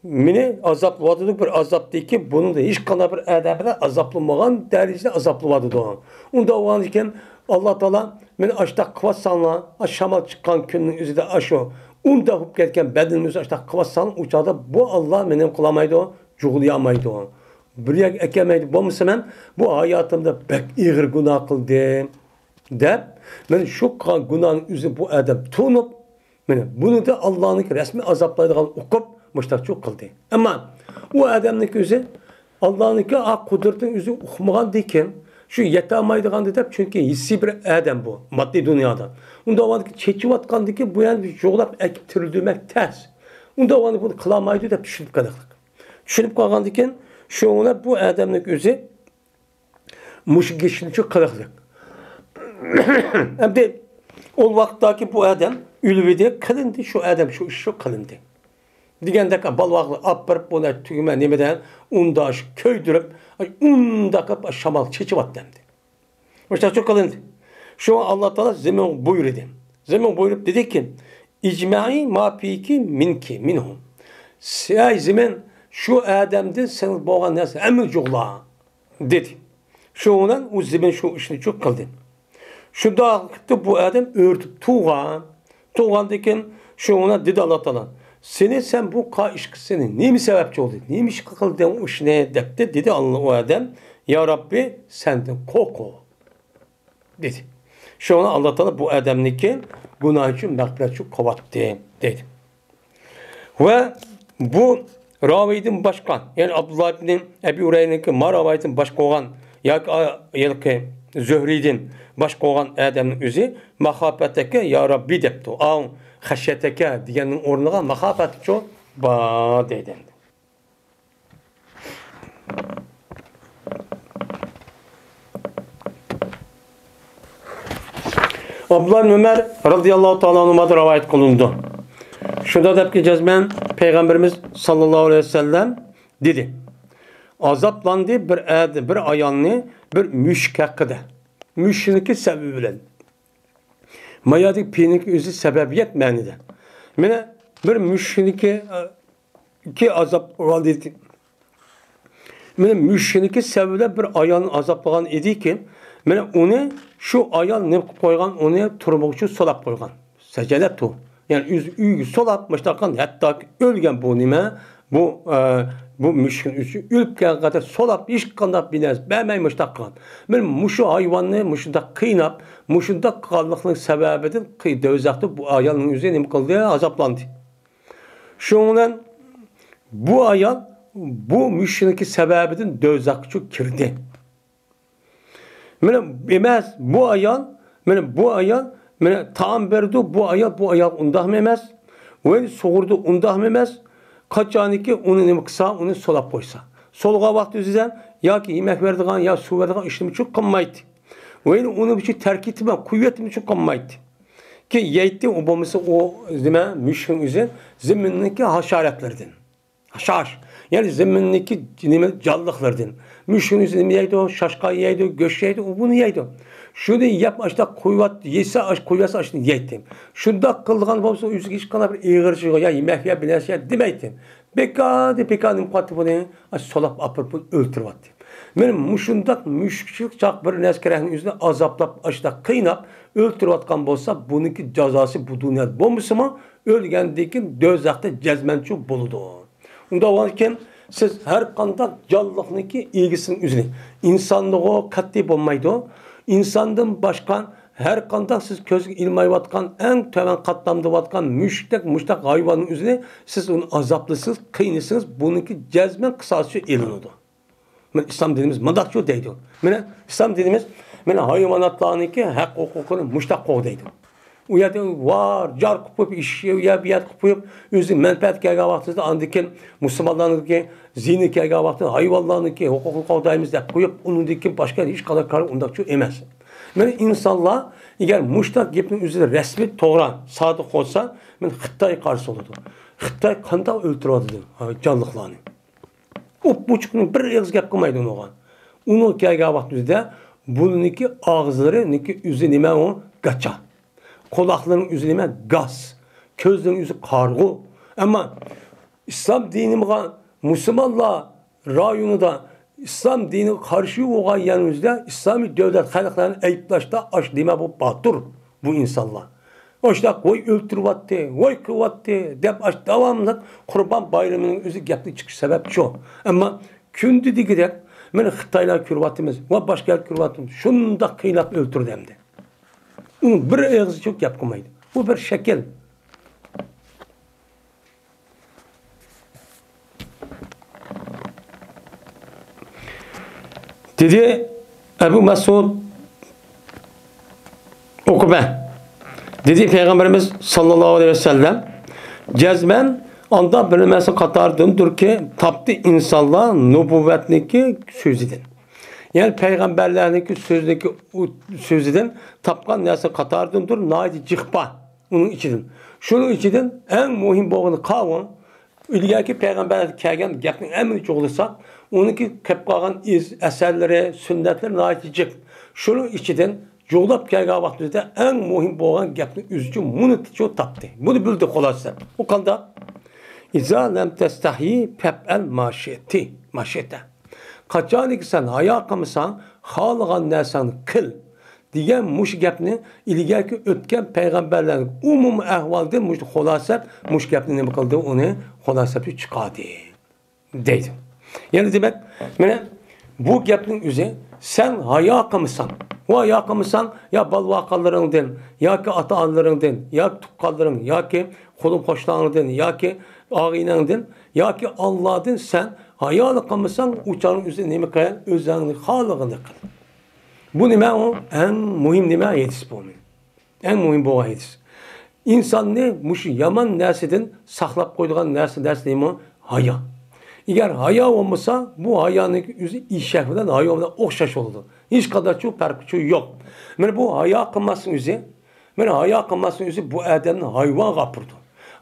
مېنى ئازابلىۋاتىدۇ، بىر ئازابتىكى، بۇنىڭدا ھېچقانداق بىر ئادەم بىلەن ئازابلىمىغان دەرىجىدە ئازابلىۋاتىدۇ. ئۇنداق بولغاندىكىن، ئاللا تائالا مېنى ئاشتاق قىلىۋاتساڭلار، ئاش شامال چىققان كۈننىڭ ئۆزىدە ئاشۇ، ئۇنداق بولۇپ كەتكەن بەدىنىمنى ئاشتاق قىلىۋاتساڭلار، ئۇ چاغدا بۇ ئاللا مېنى نېمە قىلالمايدۇ، جۇغلىيالمايدۇ. بىر يەرگە ئەكەلمەيدۇ. بولمىسا مەن بۇ ھاياتىمدا بەك ئېغىر گۇناھ قىلدىم، دەپ، مەن شۇ قىلغان گۇناھنىڭ ئۆزىنى بۇ ئادەم تونۇپ، مانا بۇنى ئاللانىڭكى رەسمىي ئازابلايدىغان ئۇقۇپ، مۇشتاقچۇ قىلدى. ئەمما ئۇ ئادەمنىڭكى ئۆزى ئاللانىڭكى ئا قۇدرىتىنىڭ ئۆزى ئۇقمىغاندىكىن، شۇ يەتەلمەيدىغاندى دەپ، چۈنكى ھېسسىي بىر ئادەم بۇ، ماددىي دۇنيادا. ئۇنداق بولغاندىكىن چېچىۋاتقاندىكىن، بۇ يەنە يوقلاپ ئەكىپ تىرىلدۈرمەك تەس. ئۇنداق بولغاندا بۇنى قىلالمايدۇ دەپ چۈشىنىپ قالدۇق. چۈشىنىپ قالغاندىكىن، شۇڭا بۇ ئادەمنىڭ ئۆزى مۇشۇ گېپىنى قىلىقلىق. ئەمدى ئۇ ۋاقىتتاكى بۇ ئادەم ئۆلۈۋىدى، قىلىندى، شۇ ئادەم شۇ ئىش شۇ قىلىندى. دېگەندەك، بالىۋاغلار ئاپىرىپ، بۇنى تۈگمە نېمىدە، ئۇنداش كۆيدۈرۈپ، ئۇنداق قىلىپ شامال چېچىۋاتتى ئەمدى. مۇشۇنداق قىلىندى. شۇڭا ئاللا تائالا زېمىنغا بۇيرۇدى. زېمىنغا بۇيرۇپ دېدىكى، ئىجمەئى ما فىكى مىنكى مىنھۇ. ئەي زېمىن، شۇ ئادەمدىن سېنىڭ بولغان نەرسە ھەممىنى جۇغلا، دېدى. شۇنىڭ بىلەن ئۇ زېمىن شۇ ئىشنى شۇ قىلدى. شۇنداق قىلىپ بۇ ئادەم ئۆرتۈپ تۇغان. تۇغاندىن كېيىن شۇنىڭ بىلەن دېدى ئاللا تائالا، سېنى، سەن بۇ قا ئىشقا سېنى نېمە سەۋەبچى بولدى؟ نېمە ئىشقا قىلدىڭ ئۇ ئىشنى؟ دەپتۇ. دېدى ئاللا ئۇ ئادەم، يا رەببى، سەندىن قورقۇپ، دېدى. شۇڭا ئاللا تائالا بۇ ئادەمنىڭكى گۇناھى ئۈچۈن مەغپىرەت ئۈچۈن قىلىۋاتتى، دەيدۇ. ۋە بۇ راۋىدىن باشقا، يەنى ئابدۇللا ئىبنى ئەبى ھۇرەيرىنىڭكى ما راۋايىتىدىن باشقا بولغان ياكى ھېلىقى زۆھرىدىن باشقا بولغان ئادەمنىڭ ئۆزى ماخاپەتەكە يا رەببى دەپتۇ. ئاۋ خەشيەتەكە دېگەننىڭ ئورنىغا ماخاپەتچۇ بار دەيدۇ. ئابدۇللا ئىبن ئۆمەر رازىياللاھۇ تائالا ئەنھۇمادىن رىۋايەت قىلىنىدۇ. شۇنداق دەپكى جەزمەن پەيغەمبىرىمىز ساللاللاھۇ ئەلەيھى ۋەسەللەم دېدى، ئازابلاندى بىر ئەد-، بىر ئايالنى بىر مۈشۈك ھەققىدە. مۈشۈكنىڭكى سەۋەبى بىلەن. مايادىكى پېنىڭكى ئۆزى سەۋەبىيەت مەنىدە. مانا بىر مۈشۈكنىڭكى، ئى، كى ئازاب قىلغان دېدى. مانا مۈشۈكنىڭكى سەۋەبى بىلەن بىر ئايالنى ئازابلىغان ئىدىكى، مانا ئۇنى شۇ ئايال نېمە قىلىپ قويغان، ئۇنى تۇرمىغۇچى سولاپ قويغان. سەجەلەتۇ. يەنى ئۆز ئۆيىگە سولاپ، مۇشۇنداق قىلغان، ھەتتاكى ئۆلگەن بۇ نېمە، بۇ، ئە، بۇ مۈشۈكنى ئۆزى ئۆلۈپ كەلگەن قەدەر سولاپ، ھېچقانداق بىر نەرسە بەرمەي مۇشۇنداق قىلغان. مانا مۇشۇ ھايۋاننى مۇشۇنداق قىيناپ، مۇشۇنداق قىلغانلىقنىڭ سەۋەبىدىن قى-، دوزاختا بۇ ئايالنىڭ ئۆزى نېمە قىلدى؟ ئازابلاندى. شۇنىڭ بىلەن بۇ ئايال بۇ مۈشۈكنىڭكى سەۋەبىدىن دوزاخقا چۈ-، كىردى. مانا ئەمەس، بۇ ئايال، مانا بۇ ئايال، مانا تائام بەردى، بۇ ئايال، بۇ ئايال ئۇنداقمۇ ئەمەس. ۋەينى سۇغۇردى، ئۇنداقمۇ ئەمەس. قاچانكى ئۇنى نېمە قىلسا، ئۇنى سولاپ قويسا. سولىغان ۋاقتى ئۆزىدە ياكى يېمەك بەرىدىغان، يا سۇ بەرىدىغان ئىشنى چۈ قىلمايتتى. ۋەينى ئۇنى چۈ تەرك ئېتىمەن، قويۇۋېتىمەن چۈ قىلمايتتى. كېيىن يەيتتى، ئۇ بولمىسا ئۇ نېمە، مۈشۈكنىڭ ئۆزى زېمىننىڭكى ھاشاراتلىرىدىن. شاش. يەنى زېمىننىڭكى نېمە جانلىقلىرىدىن. مۈشۈكنى نېمە يەيدۇ؟ شاشقا يەيدۇ، گۆش يەيدۇ، ئۇ بۇنى يەيدۇ. شۇنى يەپ، ئاشتا قويۇۋات-، يېسە، ئاش قويۇۋەتسە، ئاشنى يەيتتى. شۇنداق قىلغان بولسا، ئۆزىگە ھېچقانداق بىر ئېغىرچىلىق يا يېمەك يە بىر نەرسە يە دېمەيتتى. بېكار، بىكار نېمە قىلاتتى بۇنى؟ ئاش سولاپ ئاپىرىپ ئۆلتۈرۈۋەتتى. مانا مۇشۇنداق مۈشۈكچىلىك چاق بىر نەرسە كېرەكنى ئۆزىنى ئازابلاپ، ئاشتا قىيناپ ئۆلتۈرۈۋاتقان بولسا، بۇنىڭكى جازاسى بۇ دۇنيادا بولمىسىمۇ، ئۆلگەندىن كېيىن دوزاختا جەزمەنچۇ بولىدۇ. ئۇنداق بولغاندىكىن، سىز ھەر قانداق جانلىقنىڭكى ئىگىسىنىڭ ئۆزىنى، ئىنساندىغۇ قەتئىي بولمايدۇ. ئىنساندىن باشقا ھەر قانداق سىز كۆزگە ئىلمايۋاتقان ئەڭ تۆۋەن قاتلامدىۋاتقان مۈشۈكتەك مۇشتاق ھايۋاننىڭ ئۆزىنى سىز ئۇنى ئازابلىسىڭىز، قىينىسىڭىز، بۇنىڭكى جەزمەن قىساسى ئېلىنىدۇ. مانا ئىسلام دىنىمىز مۇنداقچۇ دەيدۇ. مانا ئىسلام دىنىمىز مانا ھايۋاناتلارنىڭكى ھەق ھوقۇقىنى مۇشتاق قوغدايدۇ. ئۇ يەردە ۋار جار قىلىپ قويۇپ، ئىش ئۇ يەر بۇ يەردە قىلىپ قويۇپ، ئۆزى مەنپەئەت كەلگەن ۋاقتىدا ئاندىن كېيىن مۇسۇلمانلارنىڭكى زىيىنى كەلگەن ۋاقتىدا ھايۋانلارنىڭكى ھوقۇقىنى قوغدايمىز دەپ قويۇپ، ئۇنىڭدىن كېيىن باشقا ھېچقانداق كار ئۇنداقچۇ ئەمەس. مانا ئىنسانلار ئەگەر مۇشتاق گەپنىڭ ئۆزىدە رەسمىي، توغرا، سادىق بولسا، مانا خىتاي قارشى بولىدۇ. خىتاي قانداق ئۆلتۈرۈۋاتىدۇ جانلىقلارنى؟ ئوپئوچۇق بىر ئېغىز گەپ قىلمايدۇ ئۇنىڭغا. ئۇنىڭ كەلگەن ۋاقتىمىزدا بۇنىڭكى ئاغزىلىرىنىڭكى ئۆزى نېمە ئۇ؟ گاچا. قۇلاقلىرىنىڭ ئۆزى نېمە؟ گاس. كۆزلىرىنىڭ ئۆزى قارىغۇ. ئەمما ئىسلام دىنىمغا، مۇسۇلمانلار رايونىدا ئىسلام دىنىغا قارشى بولغان يەرنىڭ ئۆزىدە ئىسلامىي دۆلەت خەلقلەرنى ئەيىبلەشتە ئاش نېمە بۇ باتۇر بۇ ئىنسانلار. ئاشۇنداق ۋاي ئۆلتۈرۈۋەتتى، ۋاي قىلىۋەتتى دەپ ئاش داۋاملىق قۇربان بايرىمىنىڭ ئۆزى گەپنى چىقىش سەۋەبچۇ. ئەمما كۈندە دېگۈدەك مانا خىتايلار كۆرۈۋاتىمىز ۋە باشقا يەر كۆرۈۋاتىمىز. شۇنداق قىيناپ ئۆلتۈردى ئەمدى. ئۇ بىر ئېغىزچۇ گەپ قىلمايدۇ. بۇ بىر شەكىل. دېدى ئەبۇ مەسئۇد ئوقۇبە، دېدى پەيغەمبىرىمىز ساللاللاھۇ ئەلەيھى ۋەسەللەم، جەزمەن ئاندا بىر نەرسە قاتارىدىندۇركى، تاپتى ئىنسانلار نۇبۇۋۋەتنىڭكى سۆزىدىن. يەنى پەيغەمبەرلەرنىڭكى سۆزىنىڭكى ئۇ سۆزىدىن تاپقان نەرسە قاتارىدىندۇر، ناھايىتى جىق بار ئۇنىڭ ئىچىدىن. شۇنىڭ ئىچىدىن ئەڭ مۇھىم بولغىنى قاۋۇ، ئىلگەركى پەيغەمبەرلەردىن كەلگەن گەپنى ھەممىنى جۇغلىساق، ئۇنىڭكى قېلىپ قالغان ئىز، ئەسەرلىرى، سۈننەتلىرى ناھايىتى جىق. شۇنىڭ ئىچىدىن جۇغلاپ كەلگەن ۋاقتىمىزدا ئەڭ مۇھىم بولغان گەپنى ئۆزىچە مۇنىتىچە تاپتى. بۇنى بىلدى خۇلاسە. ئۇ قانداق؟ ئىزا لەم تەستەھيى پەپئەل ما شىئتى، ما شىئتە. قاچانكى سەن ھايا قىلمىساڭ، خالىغان نەرسەڭنى قىل، دېگەن مۇشۇ گەپنى ئىلگەركى ئۆتكەن پەيغەمبەرلەرنىڭ ئومۇمىي ئەھۋالىدىن مۇشۇ خۇلاسەپ، مۇشۇ گەپنى نېمە قىلدى؟ ئۇنى خۇلاسەپ چىقاردى، دەيدۇ. يەنى دېمەك، مانا بۇ گەپنىڭ ئۆزى، سەن ھايا قىلمىساڭ، ۋە ھايا قىلمىساڭ، يا بالا-ۋاقالىرىڭدىن، ياكى ئاتا-ئانىلىرىڭدىن، ياكى تۇغقانلىرىڭ، ياكى قولۇم-قوشناڭدىن، ياكى ئاغىنەڭدىن، ياكى ئاللادىن سەن ھايالىق قىلمىساڭ، ئۇ چاغنىڭ ئۆزى نېمە قىل؟ ئۆزۈڭنى خالىغىنىنى قىل. بۇ نېمە ئۇ؟ ئەڭ مۇھىم نېمە؟ ھەدىس بۇ. ئەڭ مۇھىم بولغان ھەدىس. ئىنساننى مۇشۇ يامان نەرسىدىن ساقلاپ قويىدىغان نەرسە، نەرسە نېمە؟ ھايا. ئەگەر ھايا بولمىسا، بۇ ھايانىڭ ئۆزى ئېشەك بىلەن ھايۋان بىلەن ئوخشاش بولىدۇ. ھېچقانداقچۇ پەرقىچۇ يوق. مانا بۇ ھايا قىلماسنىڭ ئۆزى، مانا ھايا قىلماسنىڭ ئۆزى بۇ ئادەمنى ھايۋانغا ئاپىرىدۇ.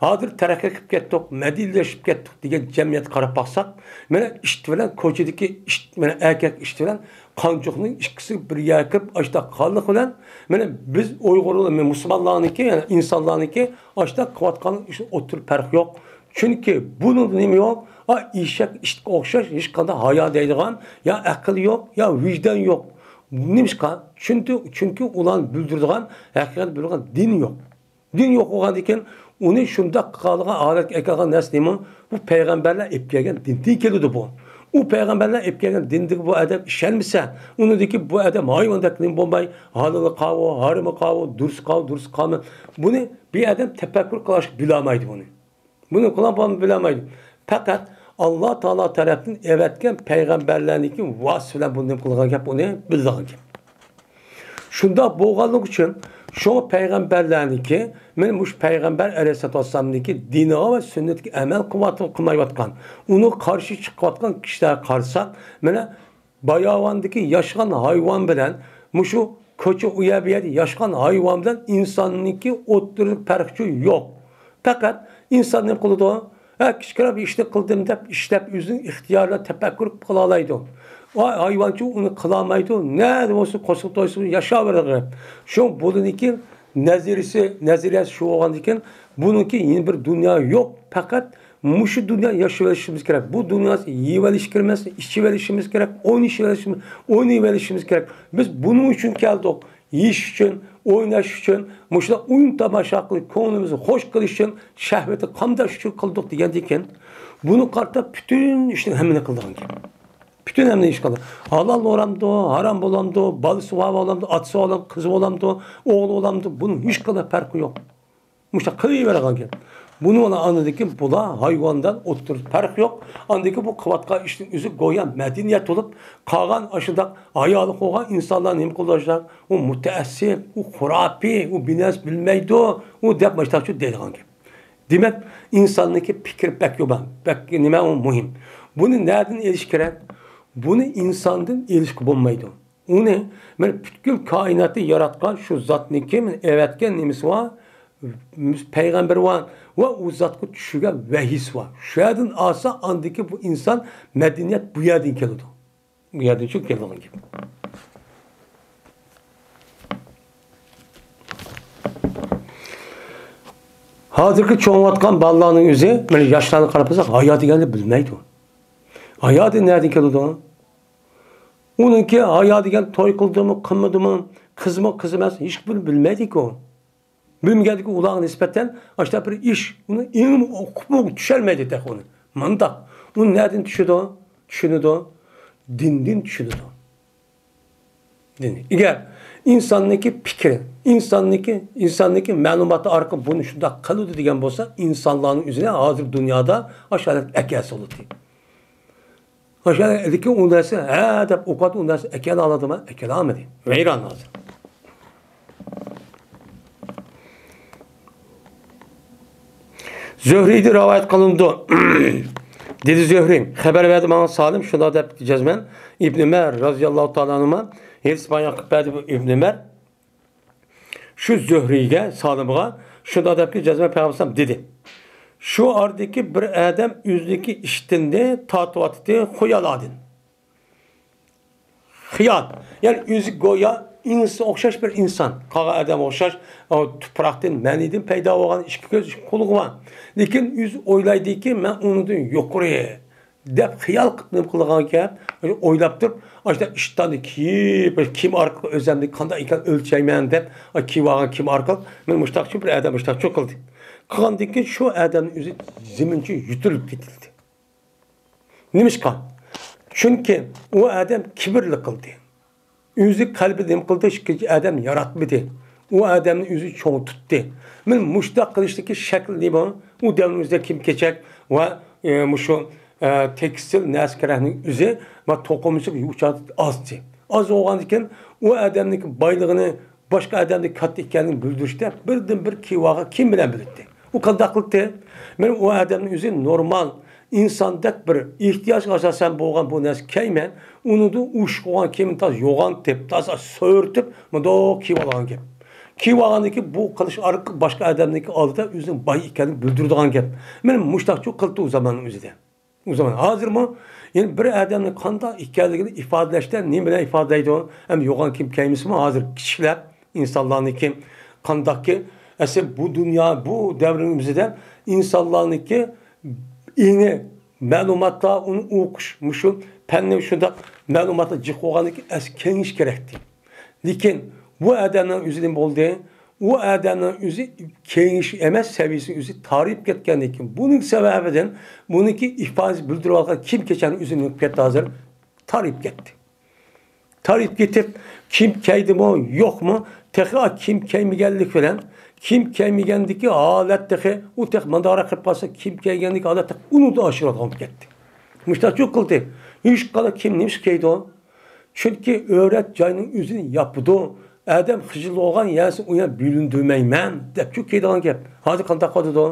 ھازىر تەرەققىي قىلىپ كەتتۇق، مەدەنىيلەشىپ كەتتۇق دېگەن جەمئىيەتكە قاراپ باقساق، مانا ئىت بىلەن كوچىدىكى ئىت، مانا ئەركەك ئىت بىلەن قانچۇقنىڭ ئىككىسى بىر يەرگە كىرىپ، ئاشۇنداق قىلغانلىق بىلەن، مانا بىز ئۇيغۇرلار، مۇسۇلمانلارنىڭكى، يەنى ئىنسانلارنىڭكى ئاشۇنداق قىلىۋاتقان ئىش ئوتتۇرا پەرق يوق. چۈنكى بۇنىڭدا نېمە يوق؟ ئا، ئېشەك ئىتقا ئوخشاش ھېچقانداق ھايا دەيدىغان يا ئەقىل يوق، يا ۋىجدان يوق. نېمىشقا؟ چۈنكى، چۈنكى ئۇلارنى بىلدۈرىدىغان، ھەقىقەتنى بىلدۈرىدىغان دىن يوق. دىن يوق بولغاندىكىن، ئۇنى شۇنداق قىلغان ھالەتكە ئەكەلگەن نەرسە نېمە؟ بۇ پەيغەمبەرلەر ئېلىپ كەلگەن دىندىن كېلىدۇ بۇ. ئۇ پەيغەمبەرلەر ئېلىپ كەلگەن دىندىن بۇ ئادەم ئىشەنمىسە، ئۇنىڭدىكى بۇ ئادەم ھايۋاندەك نېمە بولماي، ھالىلى قاۋۇ، ھارىمى قاۋۇ، دۇرۇس قاۋۇ، دۇرۇس قاۋۇ. بۇنى بىر ئادەم تەپەككۇر قىلىش بىلەلمەيدۇ بۇنى. بۇنى قىلغان بولمىسا بىلەلمەيدۇ. پەقەت ئاللا تائالا تەرەپتىن ئەۋەتكەن پەيغەمبەرلەرنىڭكى ۋاسىتىسى بىلەن بۇنى قىلغان گەپ، ئۇنى بىلىدىغان گەپ. شۇنداق بولغانلىقى ئۈچۈن شۇ پەيغەمبەرلەرنىڭكى، مانا مۇشۇ پەيغەمبەر ئەلەيھىسسالاتۇ ۋەسسالامنىڭكى دىنىغا ۋە سۈننىتىگە ئەمەل قىلىۋاتقان، قىلمايۋاتقان، ئۇنىڭغا قارشى چىقىۋاتقان كىشىلەرگە قارىساق، مانا باياۋاندىكى ياشىغان ھايۋان بىلەن مۇشۇ كوچا ئۇ يەر بۇ يەردە ياشىغان ھايۋان بىلەن ئىنساننىڭكى ئوتتۇرىدا پەرقىچۇ يوق. پەقەت ئىنسان نېمە قىلىدۇ؟ ھە، كىچىككىنە بىر ئىشنى قىلدىم دەپ ئىشلەپ، ئۆزىنىڭ ئىختىيارى بىلەن تەپەككۇر قىلالايدۇ. ۋاي، ھايۋانچۇ ئۇنى قىلالمايدۇ. نەدە بولسۇن، قورسىقى تويسۇن، ياشاۋېرىدۇ. شۇ بۇنىڭكى نەزەرىيىسى، نەزەرىيەسى شۇ بولغاندىكىن، بۇنىڭكى يەنە بىر دۇنيا يوق. پەقەت مۇشۇ دۇنيا ياشىۋېلىشىمىز كېرەك. بۇ دۇنيا يېيىۋېلىش كېرەك ئەمەس، ئىچىۋېلىشىمىز كېرەك، ئوينىشىۋېلىشىمىز، ئوينىيۋېلىشىمىز كېرەك. بىز بۇنىڭ ئۈچۈن كەلدۇق. يېيىش ئۈچۈن، ئويناش ئۈچۈن، مۇشۇنداق ئويۇن تاماشا قىلىپ، كۆڭلىمىزنى خوش قىلىش ئۈچۈن، شەھۋىتى قامداش ئۈچۈن قىلدۇق دېگەندىكىن، بۇنى قارىتا پۈتۈن ئىشنىڭ ھەممىنى قىلىدىغان گەپ. پۈتۈن ھەممە ئىش قىلىدۇ. ھالال بولامدۇ، ھارام بولامدۇ، بالىسى بار بولامدۇ، ئاتىسى بولامدۇ، قىزى بولامدۇ، ئوغلى بولامدۇ، بۇنىڭ ھېچقانداق پەرقى يوق. مۇشۇنداق قىلىۋېرىدىغان گەپ. بۇنى ئانا ئاندىكى بۇلار ھايۋاندىن ئوتتۇرىدا پەرق يوق. ئاندىكى بۇ قىلىۋاتقان ئىشنىڭ ئۆزى گويا مەدەنىيەت بولۇپ، قالغان ئاشۇنداق ھايالىق بولغان ئىنسانلار نېمە قىلىدۇ؟ ئۇ مۇتەئەسسىپ، ئۇ خۇراپىي، ئۇ بىر نەرسە بىلمەيدۇ، ئۇ دەپ ماشتاقچۇ دەيدىغان گەپ. دېمەك، ئىنساننىڭكى پىكرى بەك يومان، بەك نېمە ئۇ مۇھىم. بۇنى نەدىن ئېلىش كېرەك؟ بۇنى ئىنساندىن ئېلىشقا بولمايدۇ. ئۇنى مانا پۈتكۈل كائىناتنى ياراتقان شۇ زاتنىڭكى مانا ئەۋەتكەن نېمىسى بار، پەيغەمبىرى بار ۋە ئۇ زاتقا چۈشۈرگەن ۋەھىيسى بار. شۇ يەردىن ئالسا، ئاندىكى بۇ ئىنسان مەدەنىيەت بۇ يەردىن كېلىدۇ. بۇ يەردىن چۈشۈپ كېلىدىغان گەپ. ھازىرقى چوڭىيىۋاتقان بالىلارنىڭ ئۆزى، مانا ياشلارنى قاراپ قالساق، ھايا دېگەننى بىلمەيدۇ. ھايا دېگەن نەدىن كېلىدۇ؟ ئۇنىڭكى ھايا دېگەن توي قىلدىمۇ، قىلمىدىمۇ، قىزمۇ، قىز ئەمەس، ھېچبىرىنى بىلمەيدىكۇ. بىلمىگەندىكىن ئۇلارغا نىسبەتەن ئاشۇنداق بىر ئىش، ئۇنى ئېڭىمۇ ئۇقۇپمۇ چۈشەنمەيدۇ تېخى ئۇنى. مانداق. ئۇ نەدىن چۈشىدۇ؟ چۈشىنىدۇ. دىندىن چۈشىنىدۇ. دىن. ئەگەر ئىنساننىڭكى پىكرى، ئىنساننىڭكى، ئىنساننىڭكى مەلۇماتى ئارقىلىق بۇنى شۇنداق قىلىدۇ دېگەن بولسا، ئىنسانلارنىڭ ئۆزىنى ھازىر دۇنيادا ئاشۇ ھالەتكە ئەكەلسە بولاتتى. ئاشۇ ھالەتتىكى ئۇ نەرسە، ھە دەپ ئوقۇۋاتىدۇ، ئۇ نەرسە ئەكەلالىدىما؟ ئەكەلالمىدى. ۋەيران ھازىر. زۆھرىدىن رىۋايەت قىلىنىدۇ. دېدى زۆھرى، خەۋەر بەردى ماڭا سالىم، شۇنداق دەپتۇ جەزمەن. ئىبن ئۆمەر رازىياللاھۇ تائالا ئەنھۇما ھەدىس بايان قىلىپ بەردى بۇ ئىبن ئۆمەر. شۇ زۆھرىگە، سالىمغا شۇنداق دەپتۇ جەزمەن پەيغەمبەر دېدى. شۇ ئارىدىكى بىر ئادەم ئۆزىنىڭكى ئىشتىنىنى تارتىۋاتىدۇ خۇيالادىن. خىيال. يەنى ئۆزى گويا ئىنسان ئوخشاش بىر ئىنسان. قالغان ئادەمگە ئوخشاش، ئۇ تۇپراقتىن، مەنىدىن پەيدا بولغان، ئىككى كۆز، ئىككى قۇلىقى بار. لېكىن ئۆزى ئويلايدۇكى، مەن ئۇنىڭدىن يۇقىرى دەپ خىيال قىلىپ نېمە قىلىدىغان گەپ؟ ئويلاپ تۇرۇپ، ئاشۇنداق ئىشتاننى كىيىپ، كىيىم ئارقىلىق ئۆزۈمنى قانداق ئىكەن ئۆلچەيمەن دەپ، كىيىۋالغان كىيىم ئارقىلىق، مەن مۇشتاقچۇ بىر ئادەم مۇشتاقچۇ قىلدى. قىلغاندىن كېيىن شۇ ئادەمنىڭ ئۆزى زېمىنچە يۆتىلىپ كېتىلدى. نېمىشقا؟ چۈنكى ئۇ ئادەم كىبىرلىك قىلدى. ئۆزى قەلبىدە نېمە قىلدى؟ ئىككىنچى ئادەم ياراتمىدى. ئۇ ئادەمنى ئۆزى چوڭ تۇتتى. مانا مۇشۇنداق قىلىشتىكى شەكلى نېمە؟ ئۇ دەۋرنىڭ ئۆزىدە كىيىم-كېچەك ۋە، ئە، مۇشۇ، ئە، تېكستىل نەرسە-كېرەكنىڭ ئۆزى ۋە توقۇمىچىلىق يۇچاتى ئازدى. ئاز بولغاندىكىن ئۇ ئادەمنىڭكى بايلىقىنى باشقا ئادەمدىن كاتتا ئىكەنلىكىنى بىلدۈرۈشتە بىردىن بىر كىيىۋالغان كىيىم بىلەن بىلەتتى. ئۇ قانداق قىلدى؟ مانا ئۇ ئادەمنىڭ ئۆزى نورمال ئىنساندەك بىر ئېھتىياجغا ئاساسەن بولغان بۇ نەرسە كىيمەن، ئۇنىڭدىن ئۇششۇق بولغان كىيىمنى تازا يوغان تېپىپ، تازا سۆرىتىپ، مۇنداق كىيىۋالغان گەپ. كىيىۋالغاندىن كېيىن بۇ قىلىش ئارقىلىق باشقا ئادەمنىڭكى ئالدىدا ئۆزىنىڭ باي ئىكەنلىكىنى بىلدۈرىدىغان گەپ. مانا مۇشۇنداقچۇ قىلدى ئۇ زاماننىڭ ئۆزىدە. ئۇ زامان ھازىرمۇ يەنە بىر ئادەمنىڭ قانداق ئىكەنلىكىنى ئىپادىلەشتە نېمە بىلەن ئىپادىلەيدۇ؟ ھەم يوغان كىيىم كىيمىسىمۇ ھازىر كىشىلەر، ئىنسانلارنىڭكى قانداقكى، ئەسلى بۇ دۇنيا، بۇ دەۋرنىڭ ئۆزىدە ئىنسانلارنىڭكى ئېڭى مەلۇماتلار، ئۇنى ئوقۇش، مۇشۇ پەننى شۇنداق مەلۇماتلار جىق بولغاندىكىن ئەسلى كېڭىيىش كېرەكتى. لېكىن بۇ ئادەمنىڭ ئۆزى نېمە بولدى؟ ئۇ ئادەمنىڭ ئۆزى كېڭىيىش ئەمەس، سەۋىيەسى ئۆزى تارىيىپ كەتكەندىن كېيىن، بۇنىڭ سەۋەبىدىن بۇنىڭكى ئىپادىسى بىلدۈرۈۋالغان كىيىم-كېچەكنىڭ ئۆزى نېمە بولۇپ كەتتى ھازىر؟ تارىيىپ كەتتى. تارىيىپ كېتىپ، كىيىم كىيدىمۇ، يوقمۇ؟ تېخى كىيىم كىيمىگەنلىك بىلەن، كىيىم كىيمىگەندىكى ھالەت تېخى، ئۇ تېخى مانداقراق قىلىپ قالسا، كىيىم كىيگەندىكى ھالەت تېخى ئۇنىڭدىن ئاشۇرۇلغان بولۇپ كەتتى. مۇشتاقچۇ قىلدى. ھېچقانداق كىيىم نېمىشقا كىيىدۇ؟ چۈنكى ئۆرەت جاينىڭ ئۆزىنى ياپىدۇ. ئادەم خىجىل بولغان يەرسى ئۇ يەر بۆلۈندۈرمەيمەن دەپچۇ كىيىدىغان گەپ. ھازىر قانداق قىلىدۇ؟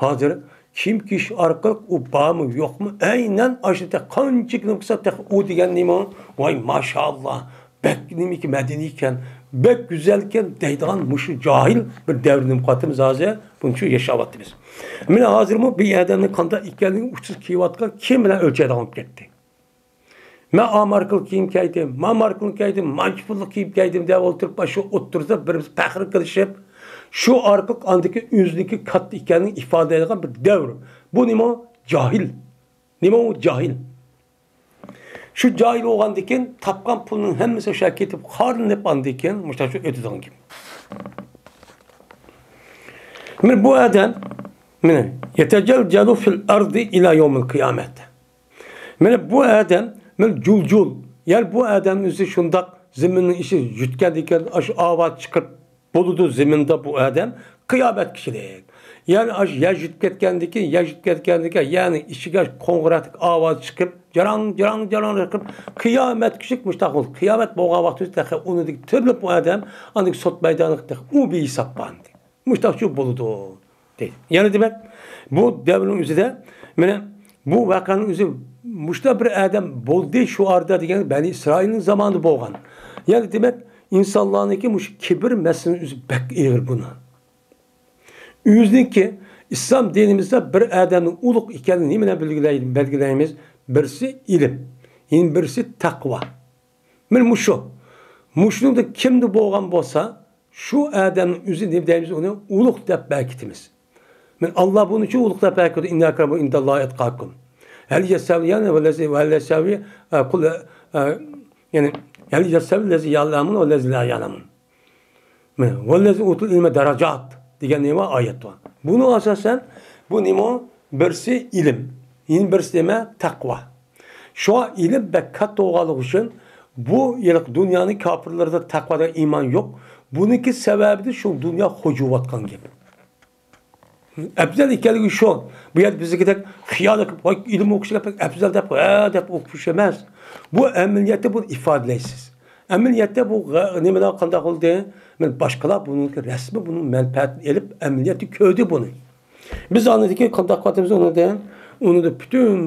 ھازىر كىيىم كىيىش ئارقىلىق ئۇ بارمۇ، يوقمۇ، ئەينەن ئاشۇ تېخى قانچە كىيىم كىيسا تېخى ئۇ دېگەن نېمە؟ ۋاي، ماشائاللا، بەك نېمىكى مەدەنىيكەن، بەك گۈزەلكەن دەيدىغان مۇشۇ جاھىل بىر دەۋرنى قاتىمىز ھازىر بۇنچە ياشاۋاتىمىز. مانا ھازىرمۇ بىر ئادەمنىڭ قانداق ئىكەنلىكىنى ئۇچسىز كىيىۋاتقان كىيىم بىلەن ئۆلچەيدىغان بولۇپ كەتتى. مەن ئا ماركىلىق كىيىم كىيدىم، ما ماركىلىق كىيدىم، مانچە پۇللۇق كىيىم كىيدىم دەپ ئولتۇرۇپ، شۇ ئوتتۇرىسىدا بىر پەخىر قىلىشىپ، شۇ ئارقىلىق ئاندىكى ئۆزىنىڭكى كاتتا ئىكەنلىكىنى ئىپادىلەيدىغان بىر دەۋر. بۇ نېمە؟ جاھىل. نېمە ئۇ جاھىل؟ شۇ جاھىل بولغاندىكىن تاپقان پۇلنىڭ ھەممىسى شۇ يەرگە كېتىپ، خارلىنىپ ئاندىن كېيىن مۇشۇنداق ئۆتىدىغان گەپ. مانا بۇ ئادەم مانا، يتجلجل في الأرض إلى يوم القيامة. مانا بۇ ئادەم، مانا جۇلجۇل، يەنى بۇ ئادەم ئۆزى شۇنداق زېمىننىڭ ئىچى يۈتكەندىكىن، ئاشۇ ئاۋاز چىقىرىپ بولىدۇ زېمىندا بۇ ئادەم، قىيامەتكىچىلىك. يەنى ئاشۇ يەر يۈتۈپ كەتكەندىكىن، يەر يۈتۈپ كەتكەندىكىن، يەنى ئىچىگە قوڭغۇراقتەك ئاۋاز چىقىپ، جاراڭ، جاراڭ، جاراڭ قىلىپ، قىيامەتكىچىلىك مۇشۇنداق بولدى. قىيامەت بولغان ۋاقتىدا تېخى ئۇنىڭدىكى تىرىلىپ بۇ ئادەم، ئاندىن سوت مەيدانىغا تېخى ئۇ بىھېساب بار. مۇشتاقچۇ بولىدۇ، دەيدۇ. يەنى دېمەك، بۇ دەۋرنىڭ ئۆزىدە، مانا، بۇ ۋەقەنىڭ ئۆزى مۇشتا بىر ئادەم بولدى شۇ ئارىدا دېگەن بەنى ئىسرائىلنىڭ زامانىدا بولغان. يەنى دېمەك، ئىنسانلارنىڭكى مۇشۇ كىبىر مەسىلىنىڭ ئۆزى بەك ئېغىر بۇنىڭ. ئۆزىنىڭكى ئىسلام دىنىمىزدا بىر ئادەمنىڭ ئۇلۇغ ئىكەنلىكىنى نېمە بىلەن بەلگىلەي-، بەلگىلەيمىز؟ بىرسى ئىلىم، يەنە بىرسى تەقۋا. مانا مۇشۇ. مۇشۇنىڭدا كىمدە بولغان بولسا، شۇ ئادەمنىڭ ئۆزى نېمە دەيمىز، ئۇنى ئۇلۇغ دەپ بەركىتىمىز. مانا ئاللا بۇنى ئۈچۈن ئۇلۇغ دەپ بەركىتىدۇ، إن أكرمكم عند الله أتقاكم. هل يستوي، يەنى، والذي، هل يستوي، ئە، قل، ئە، يەنى، هل يستوي الذي يعلمون والذي لا يعلمون. مانا، والذين أوتوا العلم درجات دېگەن نېمە ئايەت بار. بۇنى ئاساسەن، بۇ نېمە؟ بىرسى ئىلىم، يەنە بىرسى نېمە؟ تەقۋا. شۇڭا ئىلىم بەك كاتتا بولغانلىقى ئۈچۈن بۇ ھېلىقى دۇنيانىڭ كاپىرلىرىدا تەقۋا دېگەن ئىمان يوق. بۇنىڭكى سەۋەبىدىن شۇ دۇنيا خوجا بولۇۋاتقان گەپ. ئەپزەل ئىكەنلىكى شۇ. بۇ يەردە بىزدىكىدەك خىيال قىلىپ، ۋاي، ئىلىم ئوقۇشقا بەك ئەپزەل دەپ، ھە دەپ ئوقۇش ئەمەس. بۇ ئەمەلىيەتتە بۇنى ئىپادىلەيسىز. ئەمەلىيەتتە بۇ غە-، نېمىلەر قانداق بولدى؟ مانا باشقىلار بۇنىڭ رەسمىي بۇنىڭ مەنپەئەتىنى ئېلىپ، ئەمەلىيەتتە كۆردى بۇنى. بىز ئاندىن كېيىن قانداق قىلىۋاتىمىز ئۇنىڭدىن؟ ئۇنىڭدا پۈتۈن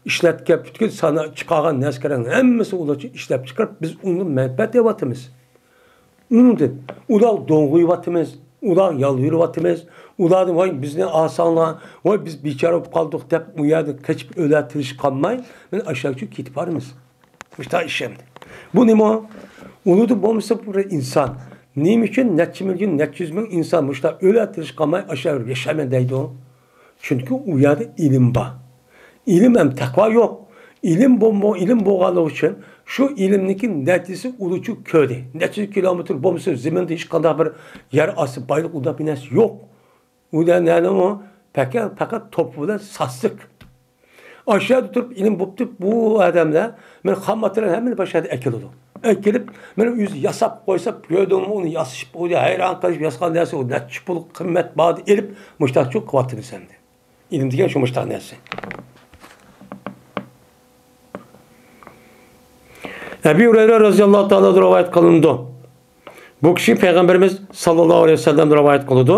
ئىشلەتكەن، پۈتۈن سانا-، چىقارغان نەرسىلەرنىڭ ھەممىسى ئۇلارچە ئىشلەپ چىقىرىپ، بىز ئۇنىڭدىن مەنپەئەت ئېلىۋاتىمىز. ئۇنىڭدىن ئۇلار دوڭغۇيۇۋاتىمىز، ئۇلار يالۋۇرۇۋاتىمىز، ئۇلاردىن، ۋاي، بىزنى ئالساڭلار، ۋاي، بىز بىچارە بولۇپ قالدۇق دەپ، ئۇ يەردىن قېچىپ ئۆلە تىرىش قالماي، مانا ئاشۇ يەرگىچە كېتىپ بارىمىز. مۇشۇنداق ئىش ئەمدى. بۇ نېمە؟ ئۇنىڭدا بولمىسا بىر ئىنسان. نېمە ئۈچۈن نەچچە مىليون، نەچچە يۈز مىڭ ئىنسان مۇشۇنداق ئۆلە تىرىش قالماي ئاشۇ يەردە ياشايمەن دەيدۇ؟ چۈنكى ئۇ يەردە ئىلىم بار. ئىلىم ھەم تەقۋا يوق. ئىلىم بولما-، ئىلىم بولغانلىقى ئۈچۈن شۇ ئىلىمنىڭكى نەتىجىسى ئۇلىچۇ كۆردى. نەچچە يۈز كىلومېتىر بولمىسا زېمىندا ھېچقانداق بىر يەر ئاستى بايلىق ئۇنداق بىر نەرسە يوق. ئۇ دە-، نەدىمۇ؟ پەقەت، پەقەت توپا بىلەن ساسلىق. ئاشۇ يەردە تۇرۇپ ئىلىم بوپتۇ، بۇ ئادەملەر مانا خام ماتېرىيال ھەممىنى باشقا يەردە ئەكېلىدۇ. ئەكېلىپ، مانا ئۆزى ياساپ قويسا، كۆردۈڭمۇ، ئۇنى ياسىشىپ، ئۇ ھەيران قېلىپ ياسىغان نەرسە، ئۇ نەچچە پۇل قىممەت بار دەپ ئېلىپ، مۇشتاقچۇ قىلىۋاتىمىز ئەمدى. ئىلىم دېگەن شۇ مۇشتاق نەرسە. ئەبى ھۇرەيرە رەزىياللاھۇ تائالا رىۋايەت قىلىنىدۇ. بۇ كىشى پەيغەمبىرىمىز ساللاللاھۇ ئەلەيھى ۋەسەللەم رىۋايەت قىلىدۇ.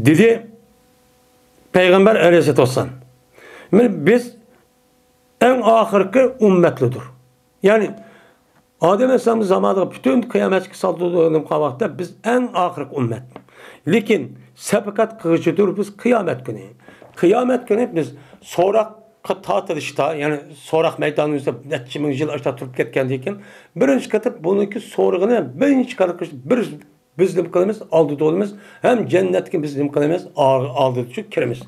دېدى پەيغەمبەر ئەلەيھىسسالاتۇ ۋەسسالام، مانا بىز ئەڭ ئاخىرقى ئۈممەتلىدۇر. يەنى ئادەم ئەلەيھىسسالامنىڭ زامانىغا پۈتۈن قىيامەتكە سالدۇرۇلغان ۋاقىتتا بىز ئەڭ ئاخىرقى ئۈممەت. لېكىن سەپقەت قىلغۇچىدۇر بىز قىيامەت كۈنى. قىيامەت كۈنى بىز سوراققا تارتىلىشتا، يەنى سوراق مەيدانىمىزدا نەچچە مىڭ يىل ئاشتا تۇرۇپ كەتكەندىن كېيىن، بىرىنچى قېتىم بۇنىڭكى سورىقىنى بىرىنچى قېتىم بىر بىز نېمە قىلىمىز؟ ئالدىدا بولىمىز. ھەم جەننەتكە بىز نېمە قىلىمىز؟ ئا-، ئالدىدا چۈشۈپ كىرىمىز.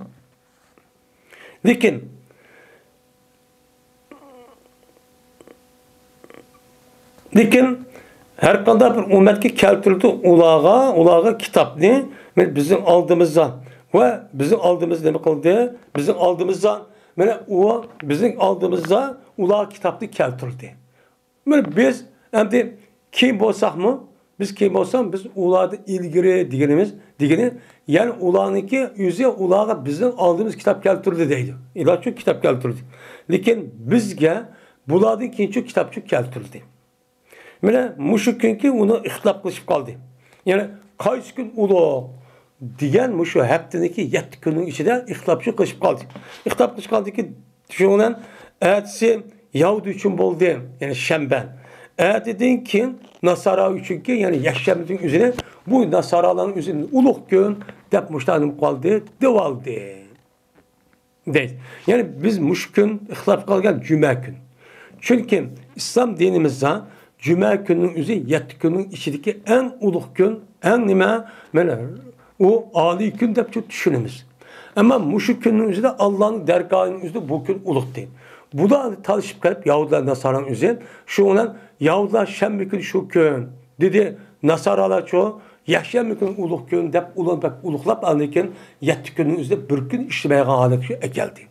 لېكىن، لېكىن ھەر قانداق بىر ئۈممەتكە كەلتۈرۈلدى ئۇلارغا، ئۇلارغا كىتابنى، مانا بىزنىڭ ئالدىمىزدا ۋە بىزنىڭ ئالدىمىزدا نېمە قىلدى؟ بىزنىڭ ئالدىمىزدا، مانا ئۇ بىزنىڭ ئالدىمىزدا ئۇلارغا كىتابنى كەلتۈردى. مانا بىز ئەمدى كېيىن بولساقمۇ، بىز كېيىن بولساق، بىز ئۇلاردىن ئىلگىرى دېگىنىمىز، دېگىنى، يەنى ئۇلارنىڭكى ئۆزى ئۇلارغا بىزنىڭ ئالدىمىز كىتاب كەلتۈردى دەيدۇ. ئۇلارچۇ كىتاب كەلتۈردى. لېكىن بىزگە بۇلاردىن كېيىنچۇ كىتابچۇ كەلتۈردى. مانا مۇشۇ كۈنكى ئۇنى ئىختىلاپ قىلىشىپ قالدى. يەنى قايسى كۈن ئۇلۇغ دېگەن مۇشۇ ھەپتىنىڭكى يەتتە كۈننىڭ ئىچىدە ئىختىلاپچۇ قىلىشىپ قالدى. ئىختىلاپ قىلىشىپ قالدىكى، شۇنىڭ بىلەن ئەتىسى يەھۇدىي ئۈچۈن بولدى، يەنى شەنبە. ئەتىدىن كېيىن ناسارا ئۈچۈنكى، يەنى يەكشەنبىنىڭ ئۆزىنى بۇ ناسارالارنىڭ ئۆزى ئۇلۇغ كۈن دەپ مۇشۇنداق نېمە قىلىۋالدى، دېۋالدى. دەيدۇ. يەنى بىز مۇشۇ كۈن ئىختىلاپ قىلغان جۈمە كۈن. چۈنكى ئىسلام دىنىمىزدا جۈمە كۈننىڭ ئۆزى يەتتە كۈننىڭ ئىچىدىكى ئەڭ ئۇلۇغ كۈن، ئەڭ نېمە، مانا ئۇ ئالىي كۈن دەپ چۈشىنىمىز. ئەمما مۇشۇ كۈننىڭ ئۆزىدە ئاللانىڭ دەرگاھىنىڭ ئۆزىدە بۇ كۈن ئۇلۇغ دەيدۇ. بۇلار تالىشىپ قېلىپ يەھۇدىيلار، ناسارانىڭ ئۆزى، شۇنىڭ بىلەن يەھۇدىيلار شەنبە كۈنى شۇ كۈن دېدى. ناسارالارچۇ يەكشەنبە كۈنى ئۇلۇغ كۈن دەپ، ئۇلۇغ بەك ئۇلۇغلاپ، ئاندىن كېيىن يەتتە كۈننىڭ ئۆزىدە بىر كۈن ئىشلىمەيدىغان ھالەتكە ئەكەلدى.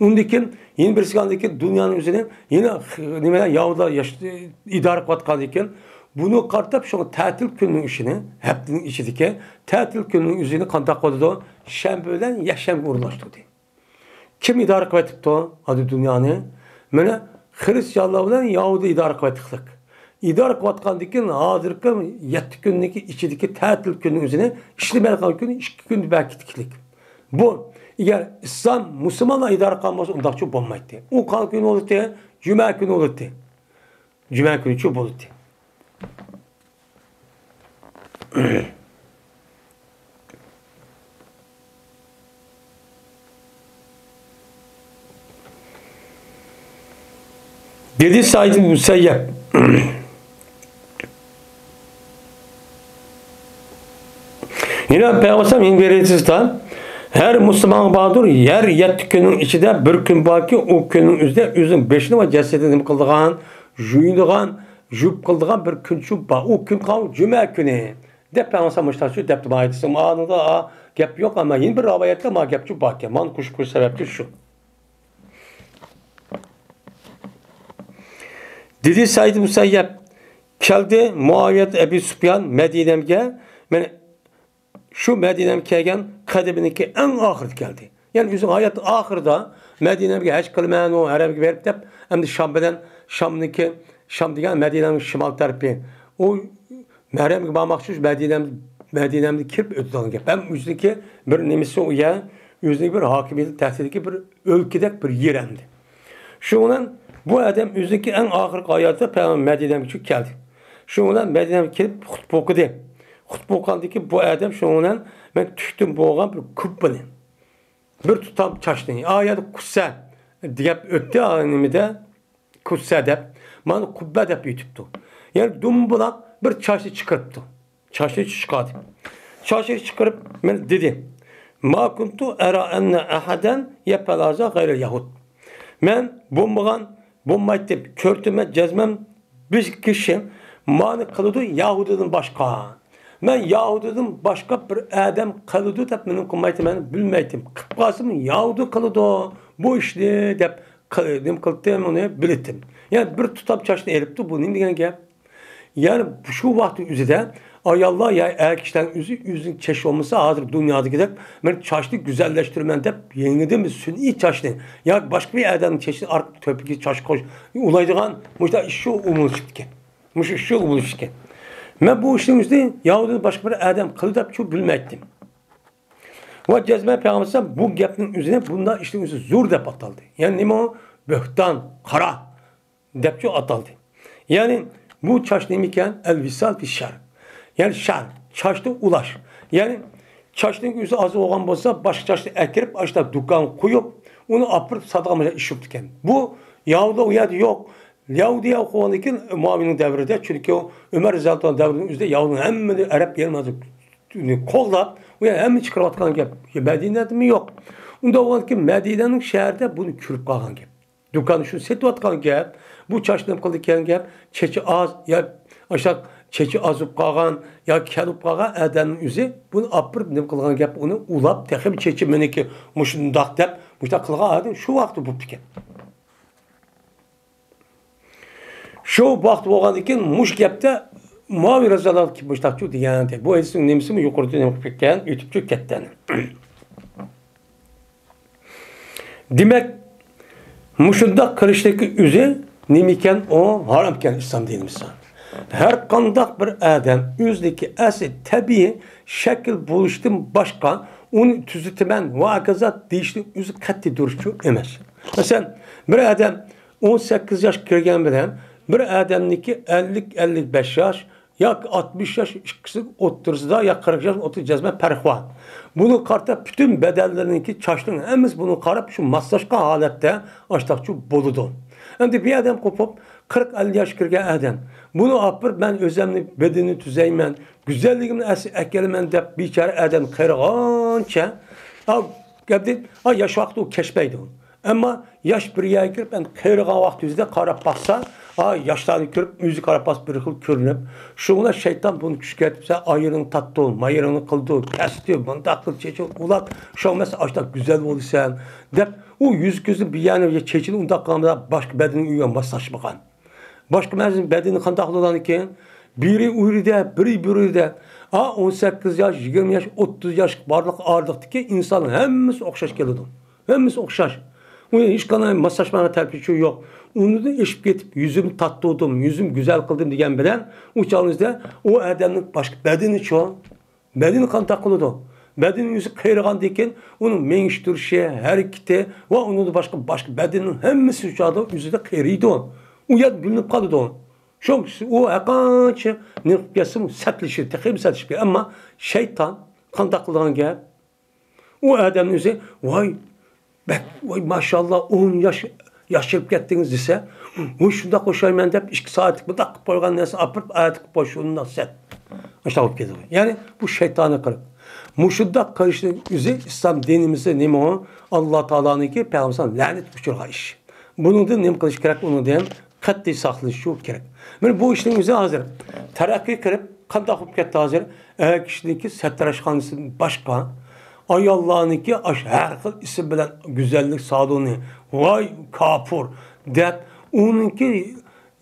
ئۇندىن كېيىن يەنە بىرسى، ئاندىن كېيىن دۇنيانىڭ ئۆزىنى يەنە خ-، نېمە، ياۋدا ياش-، ئىدارە قىلىۋاتقاندىن كېيىن، بۇنى قارىتىپ، شۇڭا تەتىل كۈننىڭ ئىشىنى، ھەپتىنىڭ ئىچىدىكى تەتىل كۈننىڭ ئۆزىنى قانداق قىلىدۇ؟ شەنبە بىلەن يەكشەنبىگە ئورۇنلاشتۇردى. كىم ئىدارە قىلىۋېتىپتۇ ئادەم دۇنيانى؟ مانا خرىستىيانلار بىلەن يەھۇدىي ئىدارە قىلىۋېتىقلىق. ئىدارە قىلىۋاتقاندىن كېيىن، ھازىرقى يەتتە كۈننىڭكى ئىچىدىكى تەتىل كۈننىڭ ئۆزىنى، ئىشلىمەيدىغان كۈنى ئىككى كۈن بەك كېتىكلىك. بۇ، ئەگەر ئىسلام، مۇسۇلمانلار ئىدارە قىلغان بولسا، ئۇنداقچە بولمايتتى. ئۇ قانداق كۈنى بولاتتى؟ جۈمە كۈنى بولاتتى. جۈمە كۈنىچۇ بولاتتى. دېدى سەئىد ئىبن مۇسەييەب. يەنە پەيغەمبەر يەنە بىر ھەدىستە، ھەر مۇسۇلمانغا باردۇر، ھەر يەتتە كۈننىڭ ئىچىدە بىر كۈن باركى، ئۇ كۈننىڭ ئۆزىدە ئۆزىنىڭ بېشىنى ۋە جەسىتىنى نېمە قىلىدىغان، يۇيىدىغان، يۇيۇپ قىلىدىغان بىر كۈنچۇ بار. ئۇ كۈن قاۋ-، جۈمە كۈنى. دەپ پەيغەمبەر مۇشۇنداق دەپتۇ، مايتىسىڭ ئانىدا گەپ يوق، ئەمما يەنە بىر رىۋايەتتە ما گەپچۇ باركەن، مانا قوشۇپ قويۇش سەۋەبچى شۇ. دېدى سەئىد مۇسەييەب، كەلدى مۇئاۋىيەت ئەبى سۇپيان مەدىنەمگە، مەن شۇ مەدىنەمگە كەلگەن قەدىمىنىڭكى ئەڭ ئاخىرىدا كەلدى. يەنى ئۆزىنىڭ ھايات ئاخىرىدا مەدىنەمگە ھەج قىلىمەن، ئۇ ھەرەمگە بېرىپ دەپ، ئەمدى شام بىلەن، شامنىڭكى، شام دېگەن مەدىنەنىڭ شىمال تەرىپى. ئۇ ھەرەمگە بارماقچى، شۇ مەدىنەم-، مەدىنەمدە كىرىپ ئۆتىدىغان گەپ. ھەم ئۆزىنىڭكى بىر نېمىسى ئۇ يەر، ئۆزىنىڭ بىر ھاكىمىيىتى تەھتىدىكى بىر ئۆلكىدەك بىر يېر ئەمدى. شۇنىڭ بىلەن بۇ ئادەم ئۆزىنىڭكى ئەڭ ئاخىرقى ھاياتىدا پەيغەمبەر مەدىنەمگە كەلدى. شۇنىڭ بىلەن مەدىنەمگە كېلىپ خۇتبە ئوقۇدى. خۇتبە ئوقۇغاندىن كېيىن بۇ ئادەم شۇنىڭ بىلەن مەن تۈكتىن بولغان بىر كۇببىنى، بىر تۇتام چاچنى، ئا يەردە قۇسسە دەپ ئۆتتى، ئا نېمىدە، قۇسسە دەپ، مانا قۇببە دەپ ئېيتىپتۇ. يەنى دۇمبىلاق بىر چاچنى چىقىرىپتۇ. چاچنى چىقاردى. چاچنى چىقىرىپ مانا دېدى، ما كنت أرى أن أحدا يفعل هذا غير اليهود. مەن بولمىغان، بولمايتتى، كۆرۈپتىمەن جەزمەن بىر كىشى مانى قىلىدۇ يەھۇدىيدىن باشقا. مەن يەھۇدىيدىن باشقا بىر ئادەم قىلىدۇ دەپ مېنىڭ قىلمايتتى، مەن بىلمەيتتىم. قىلىپ قالسىمۇ يەھۇدىي قىلىدۇ بۇ ئىشنى دەپ قىل-، نېمە قىلدىم، ئۇنى بىلىتتىم. يەنى بىر تۇتام چاچنى ئېلىپتۇ، بۇ نېمە دېگەن گەپ؟ يەنى شۇ ۋاقىت ئۆزىدە ئاياللار يا ئەر كىشىلەرنىڭ ئۆزى ئۆزىنىڭ چېچى بولمىسا، ھازىر دۇنيادىكىدەك مەن چاچنى گۈزەللەشتۈرىمەن دەپ يېڭىدىن بىر سۈنئىي چاچنى ياكى باشقا بىر ئادەمنىڭ چېچىنى ئارقا تۆپىگە چاچ قوش ئۇلايدىغان مۇشۇنداق ئىش شۇ ئومۇملىشىپتىكەن. مۇشۇ ئىش شۇ ئومۇملىشىپتىكەن. مەن بۇ ئىشنىڭ ئۆزىنى يەھۇدىيدىن باشقا بىر ئادەم قىلدى دەپ شۇ بىلمەيتتىم. ۋە جەزمەن پەيغەمبەر بۇ گەپنىڭ ئۆزىنى، بۇنداق ئىشنىڭ ئۆزى زور دەپ ئاتالدى. يەنى نېمە ئۇ؟ بۆھتان، قارا دەپچۇ ئاتالدى. يەنى بۇ چاچ نېمىكەن؟ ئەل ۋىسال فى شەر. يەنى شەر، چاچنى ئۇلاش. يەنى چاچنىڭ ئۆزى ئاز بولغان بولسا، باشقا چاچنى ئەكىرىپ، ئاشۇنداق دۇكانغا قويۇپ، ئۇنى ئاپىرىپ ساتىدىغان بولسا ئىش بوپتىكەن. بۇ يەھۇدىيلار ئۇ يەردە يوق. يەھۇدىيلار قويغاندىن كېيىن مۇئاۋىيەنىڭ دەۋرىدە، چۈنكى ئۆمەر رەزىياللاھۇ ئەنھۇ دەۋرىنىڭ ئۆزىدە يەھۇدىيلارنىڭ ھەممىنى ئەرەب يەرمانى قوغلاپ، ئۇ يەر ھەممە چىقىرىۋاتقان گەپ. مەدىنەدىمۇ يوق. ئۇنداق بولغاندىكىن مەدىنەنىڭ شەھىرىدە بۇنى كۆرۈپ قالغان گەپ. دۇكاندا شۇنى سېتىۋاتقان گەپ. بۇ چاچ نېمە قىلىدىكەن گەپ؟ چېچى ئاز، يا ئاشاق چېچى ئاز بولۇپ قالغان، يا كەل بولۇپ قالغان ئادەمنىڭ ئۆزى بۇنى ئاپىرىپ نېمە قىلغان گەپ؟ ئۇنى ئۇلاپ، تېخىمۇ چېچى مېنىڭكى مۇشۇنداق دەپ، مۇشۇنداق قىلغان ئادەم شۇ ۋاقىتتا بوپتىكەن. شۇ ۋاقىت بولغاندىن كېيىن مۇشۇ گەپتە مۇئاۋىيە رەزىياللاھۇ ئەنھۇ مۇشۇنداقچۇ دېگەن. بۇ ھەدىسنىڭ نېمىسىمۇ يۇقىرىدا نېمە قىلىپ كەتكەن، ئۆتۈپچۇ كەتكەن. دېمەك، مۇشۇنداق قىلىشنىڭكى ئۆزى نېمىكەن؟ ئۇ ھارامكەن ئىسلام دىنىمىزدا. ھەر قانداق بىر ئادەم ئۆزىنىڭكى ئەسلى تەبىئىي شەكىل بولۇشتىن باشقا ئۇنى تۈزىتىمەن ۋە ھاكازا دېيىشنىڭ ئۆزى قەتئىي دۇرۇسچۇ ئەمەس. مەسىلەن، بىر ئادەم ئون سەككىز ياش كىرگەن بىلەن بىر ئادەمنىڭكى ئەللىك، ئەللىك بەش ياش ياكى ئاتمىش ياش ئىككىسى ئوتتۇرىسىدا يا قىرىق ياش ئوتتۇرىسىدا جەزمەن پەرق بار. بۇنىڭغا قارىتا پۈتۈن بەدەنلىرىنىڭكى چاچلىرىنىڭ ھەممىسى بۇنىڭغا قاراپ شۇ ماسلاشقان ھالەتتە ئاشتاقچۇ بولىدۇ. ئەمدى بىر ئادەم قوپۇپ قىرىق، ئەللىك ياش كىرگەن ئادەم بۇنى ئاپىرىپ مەن ئۆزۈمنى بەدىنىنى تۈزەيمەن، گۈزەللىكىمنى ئەسلىگە ئەكېلىمەن دەپ بىچارە ئادەم قېرىغانچە، ئا، گەپتىن، ئا، ياش ۋاقتى ئۇ كەچمەيدۇ. ئەمما ياش بىر يەرگە كىرىپ، ئەمدى قېرىغان ۋاقتى يۈزىدە قاراپ باقسا، ھا، ياشلارنى كۆرۈپ، ئۆزى قاراپ بىر خىل كۆرۈنۈپ، شۇڭا شەيتان بۇنى كۈچكە يېتىپ، سەن ئايىرىڭنى تارتتۇ، مايىرىڭنى قىلدۇ، كەستى، مۇنداق قىل، چېچىڭ ئۇلات، شۇڭا مەن سەن ئاشۇنداق گۈزەل بولىسەن، دەپ، ئۇ يۈز كۆزى بىر يەرنى، چېچىنى ئۇنداق قىلغان بىلەن باشقا بەدىنى ئۆيگە ماسلاشمىغان. باشقا بەزى بەدىنى قانداق بولىدىكەن؟ بىرى ئۇيرىدە، بىرى بۇيرىدە. ئا، ئون سەككىز ياش، يىگىرمە ياش، ئوتتۇز ياش بارلىق ئارىلىقتىكى ئىنساننىڭ ھەممىسى ئوخشاش كېلىدۇ. ھەممىسى ئوخشاش. ئۇ ھېچقانداق ماسلاشمىغان تەرىپى يوق. ئۇنىڭدىن ئېشىپ كېتىپ، يۈزۈمنى تارتتۇردۇم، يۈزۈمنى گۈزەل قىلدىم دېگەن بىلەن، ئۇ چاغنىڭىزدا ئۇ ئادەمنىڭ باشقا بەدىنىچۇ؟ بەدىنى قانداق قىلىدۇ؟ بەدىنى ئۆزى قېرىغاندىن كېيىن، ئۇنىڭ مېڭىشتۈرۈشى، ھەرىكىتى ۋە ئۇنىڭدىن باشقا، باشقا بەدىنىنىڭ ھەممىسى ئۇ چاغدا ئۆزىدە قېرىيدۇ. ئۇ يەر بىلىنىپ قالىدۇ. شۇ ئۇ ھەرقانچە نېمە قىلىپ كەتسىمۇ، سەتلىشىدۇ، تېخىمۇ سەتلىشىپ كېتىدۇ. ئەمما شەيتان قانداق قىلىدىغان گەپ؟ ئۇ ئادەمنى ئۆزى، ۋاي، بەك، ۋاي، ماشاللا، ئون ياش ياشىرىپ كەتتىڭىز دېسە، ۋاي، شۇنداق ئوخشايمەن دەپ، ئىككى سائەتلىك مۇنداق قىلىپ قويغان نەرسە ئاپىرىپ، ئايەت قىلىپ قويۇش، شۇنداق سەت. ئاشۇنداق بولۇپ كېتىدۇ. يەنى بۇ شەيتانىي قىلىق. مۇشۇنداق قىلىشنىڭ ئۆزى ئىسلام دىنىمىزدا نېمە ئۇ؟ ئاللا تائالانىڭكى پەيغەمبىرىگە لەنەت ئۇچرىغان ئىش. بۇنىڭدىن نېمە قىلىش كېرەك؟ ئۇنىڭدىن قەتئىي ساقلىنىش شۇ كېرەك. مانا بۇ ئىشنىڭ ئۆزى ھازىر تەرەققىي قىلىپ، قانداق بولۇپ كەتتى ھازىر؟ ئەر كىشىنىڭكى سەتراشخانىسىدىن باشقا، ئاياللارنىڭكى ئاش ھەر خىل ئىسىم بىلەن گۈزەللىك سالونى، ۋاي كاپۇر دەپ، ئۇنىڭكى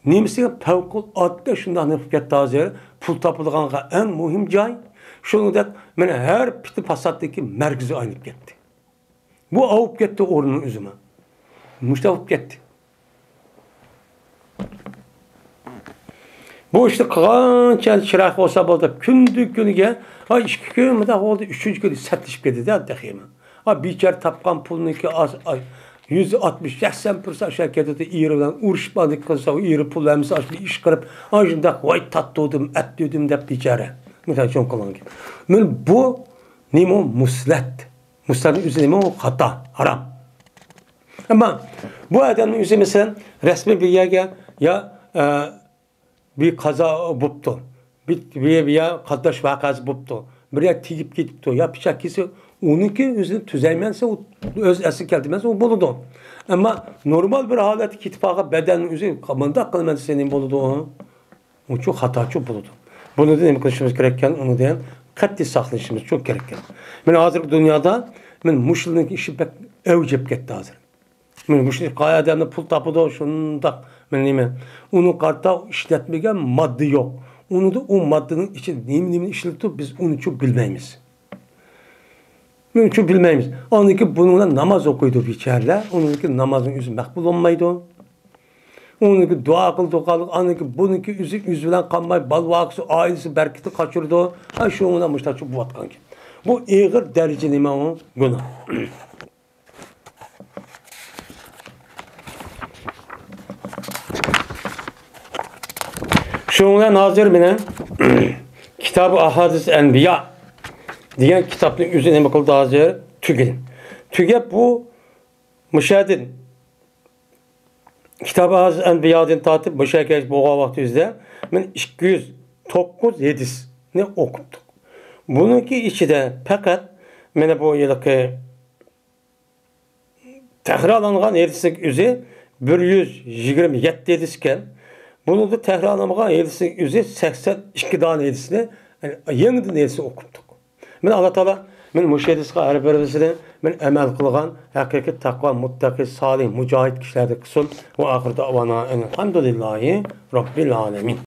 نېمىسىگە پەۋقۇلئاددە شۇنداق نېمە قىلىپ كەتتى ھازىر؟ پۇل تاپىدىغانغا ئەڭ مۇھىم جاي. شۇنىڭدەك مانا ھەر پىتنە پاساتنىڭكى مەركىزى ئايلىنىپ كەتتى. بۇ ئاۋۇپ كەتتى ئورنىنىڭ ئۆزىمۇ. مۇشۇنداق بولۇپ كەتتى. بۇ ئىشنى قىلغانچە چىراغ بولسا بولدى. كۈندە كۈنىگە، ئاي، ئىككى كۈن مۇنداق بولدى، ئۈچىنچى كۈنى سەتلىشىپ كېتىدۇ تېخىمۇ. ئا، بىچارە تاپقان پۇلنىڭكى ئاز، ئاي، يۈز ئاتمىش، سەكسەن پىرسەنت ئاشۇ كېتىدۇ، ئېرى بىلەن ئۇرۇشۇپ، ئاندىن قىلسا، ئېرى پۇل ھەممىسى ئاشۇ ئىش قىلىپ، ئاشۇنداق، ۋاي، تاتتۇدۇم، ئەتتۈدۈم دەپ بىچارە. مىسال ئۈچۈن قىلغان گەپ. مانا بۇ نېمە ئۇ؟ مۇسلەت. مۇسلەتنىڭ ئۆزى نېمە ئۇ؟ خاتا، ھارام. ئەمما بۇ ئادەمنىڭ ئۆزى، مەسىلەن، رەسمىي بىر يەرگە يا، ئە، بىر قازا بوپتۇ، بىر، بىر، بىر يا قاتناش ۋەقەسى بوپتۇ، بىر يەر تېگىپ كېتىپتۇ يا پىچاق كېسىپ، ئۇنىڭكى ئۆزىنى تۈزەيمەنسە، ئۇ ئۆز ئەسلىگە كەلتۈرمەسە، ئۇ بولىدۇ. ئەمما نورمال بىر ھالەتتە كېتىپ قالغان بەدەننىڭ ئۆزى مۇنداق قىلىمەن دېسە، نېمە بولىدۇ؟ ئۇچۇ خاتاچۇ بولىدۇ. بۇنىڭدىن نېمە قىلىشىمىز كېرەككەن؟ ئۇنىڭدىن قەتئىي ساقلىنىشىمىز چوڭ كېرەككەن. مانا ھازىرقى دۇنيادا مانا مۇشۇلارنىڭ ئىشى بەك ئەۋج ئېلىپ كەتتى ھازىر. مانا مۇشۇ قايا ئادەمدە پۇل تاپىدۇ، شۇنداق، مانا نېمە، ئۇنى قارىتا ئىشلەتمىگەن ماددا يوق. ئۇنىدا ئۇ ماددىنىڭ ئىچىدە نېمە، نېمىنى ئىشلىتىدۇ، بىز ئۇنىچۇ بىلمەيمىز. ئۇنىچۇ بىلمەيمىز. ئاندىن كېيىن بۇنىڭ بىلەن ناماز ئوقۇيدۇ بىچارىلەر. ئۇنىڭدىن كېيىن نامازنىڭ ئۆزى مەقبۇل بولمايدۇ. ئۇنىڭدىن كېيىن دۇئا قىلىدۇ، قالدى. ئاندىن كېيىن بۇنىڭكى ئۆزى، ئۆزى بىلەن قالماي، بالا ۋاقىسى، ئائىلىسى بەرىكىتى قاچۇرىدۇ. ھە، شۇنىڭ بىلەن مۇشۇنداق بولۇۋاتقانكەن. بۇ ئېغىر دەرىجە نېمە ئۇ؟ گۇناھ. شۇنىڭ بىلەن ھازىر مېنىڭ كىتابى ئاھادىس ئەنبىيا دېگەن كىتابنى ئۆزى نېمە قىلدى ھازىر؟ تۈگىدى. تۈگەپ بۇ مۇشەدىن كىتابى ئاھادىس ئەنبىيادىن تارتىپ مۇشەگەچ بولغان ۋاقتىمىزدا مەن ئىككى يۈز توققۇز ھەدىسنى ئوقۇپتۇق. بۇنىڭكى ئىچىدە پەقەت مانا بۇ ھېلىقى تەكرارلانغان ھەدىسنىڭ ئۆزى بىر يۈز يىگىرمە يەتتە ھەدىس ئىكەن. بۇنىڭدا تەكرارلانمىغان ھەدىسنىڭ ئۆزى سەكسەن ئىككى دانە ھەدىسنى، يەنى يېڭىدىن ھەدىسنى ئوقۇپتۇق. مانا ئاللا تائالا مانا مۇشۇ ھەدىسقا ھەر بىرىمىزنى مانا ئەمەل قىلغان ھەقىقىي تەقۋا، مۇتتەقى، سالىھ، مۇجاھىد كىشىلەردىن قىلسۇن. ۋە ئاخىر دەۋانا ئەنىلھەمدۇلىللاھى رەببىل ئالەمىن.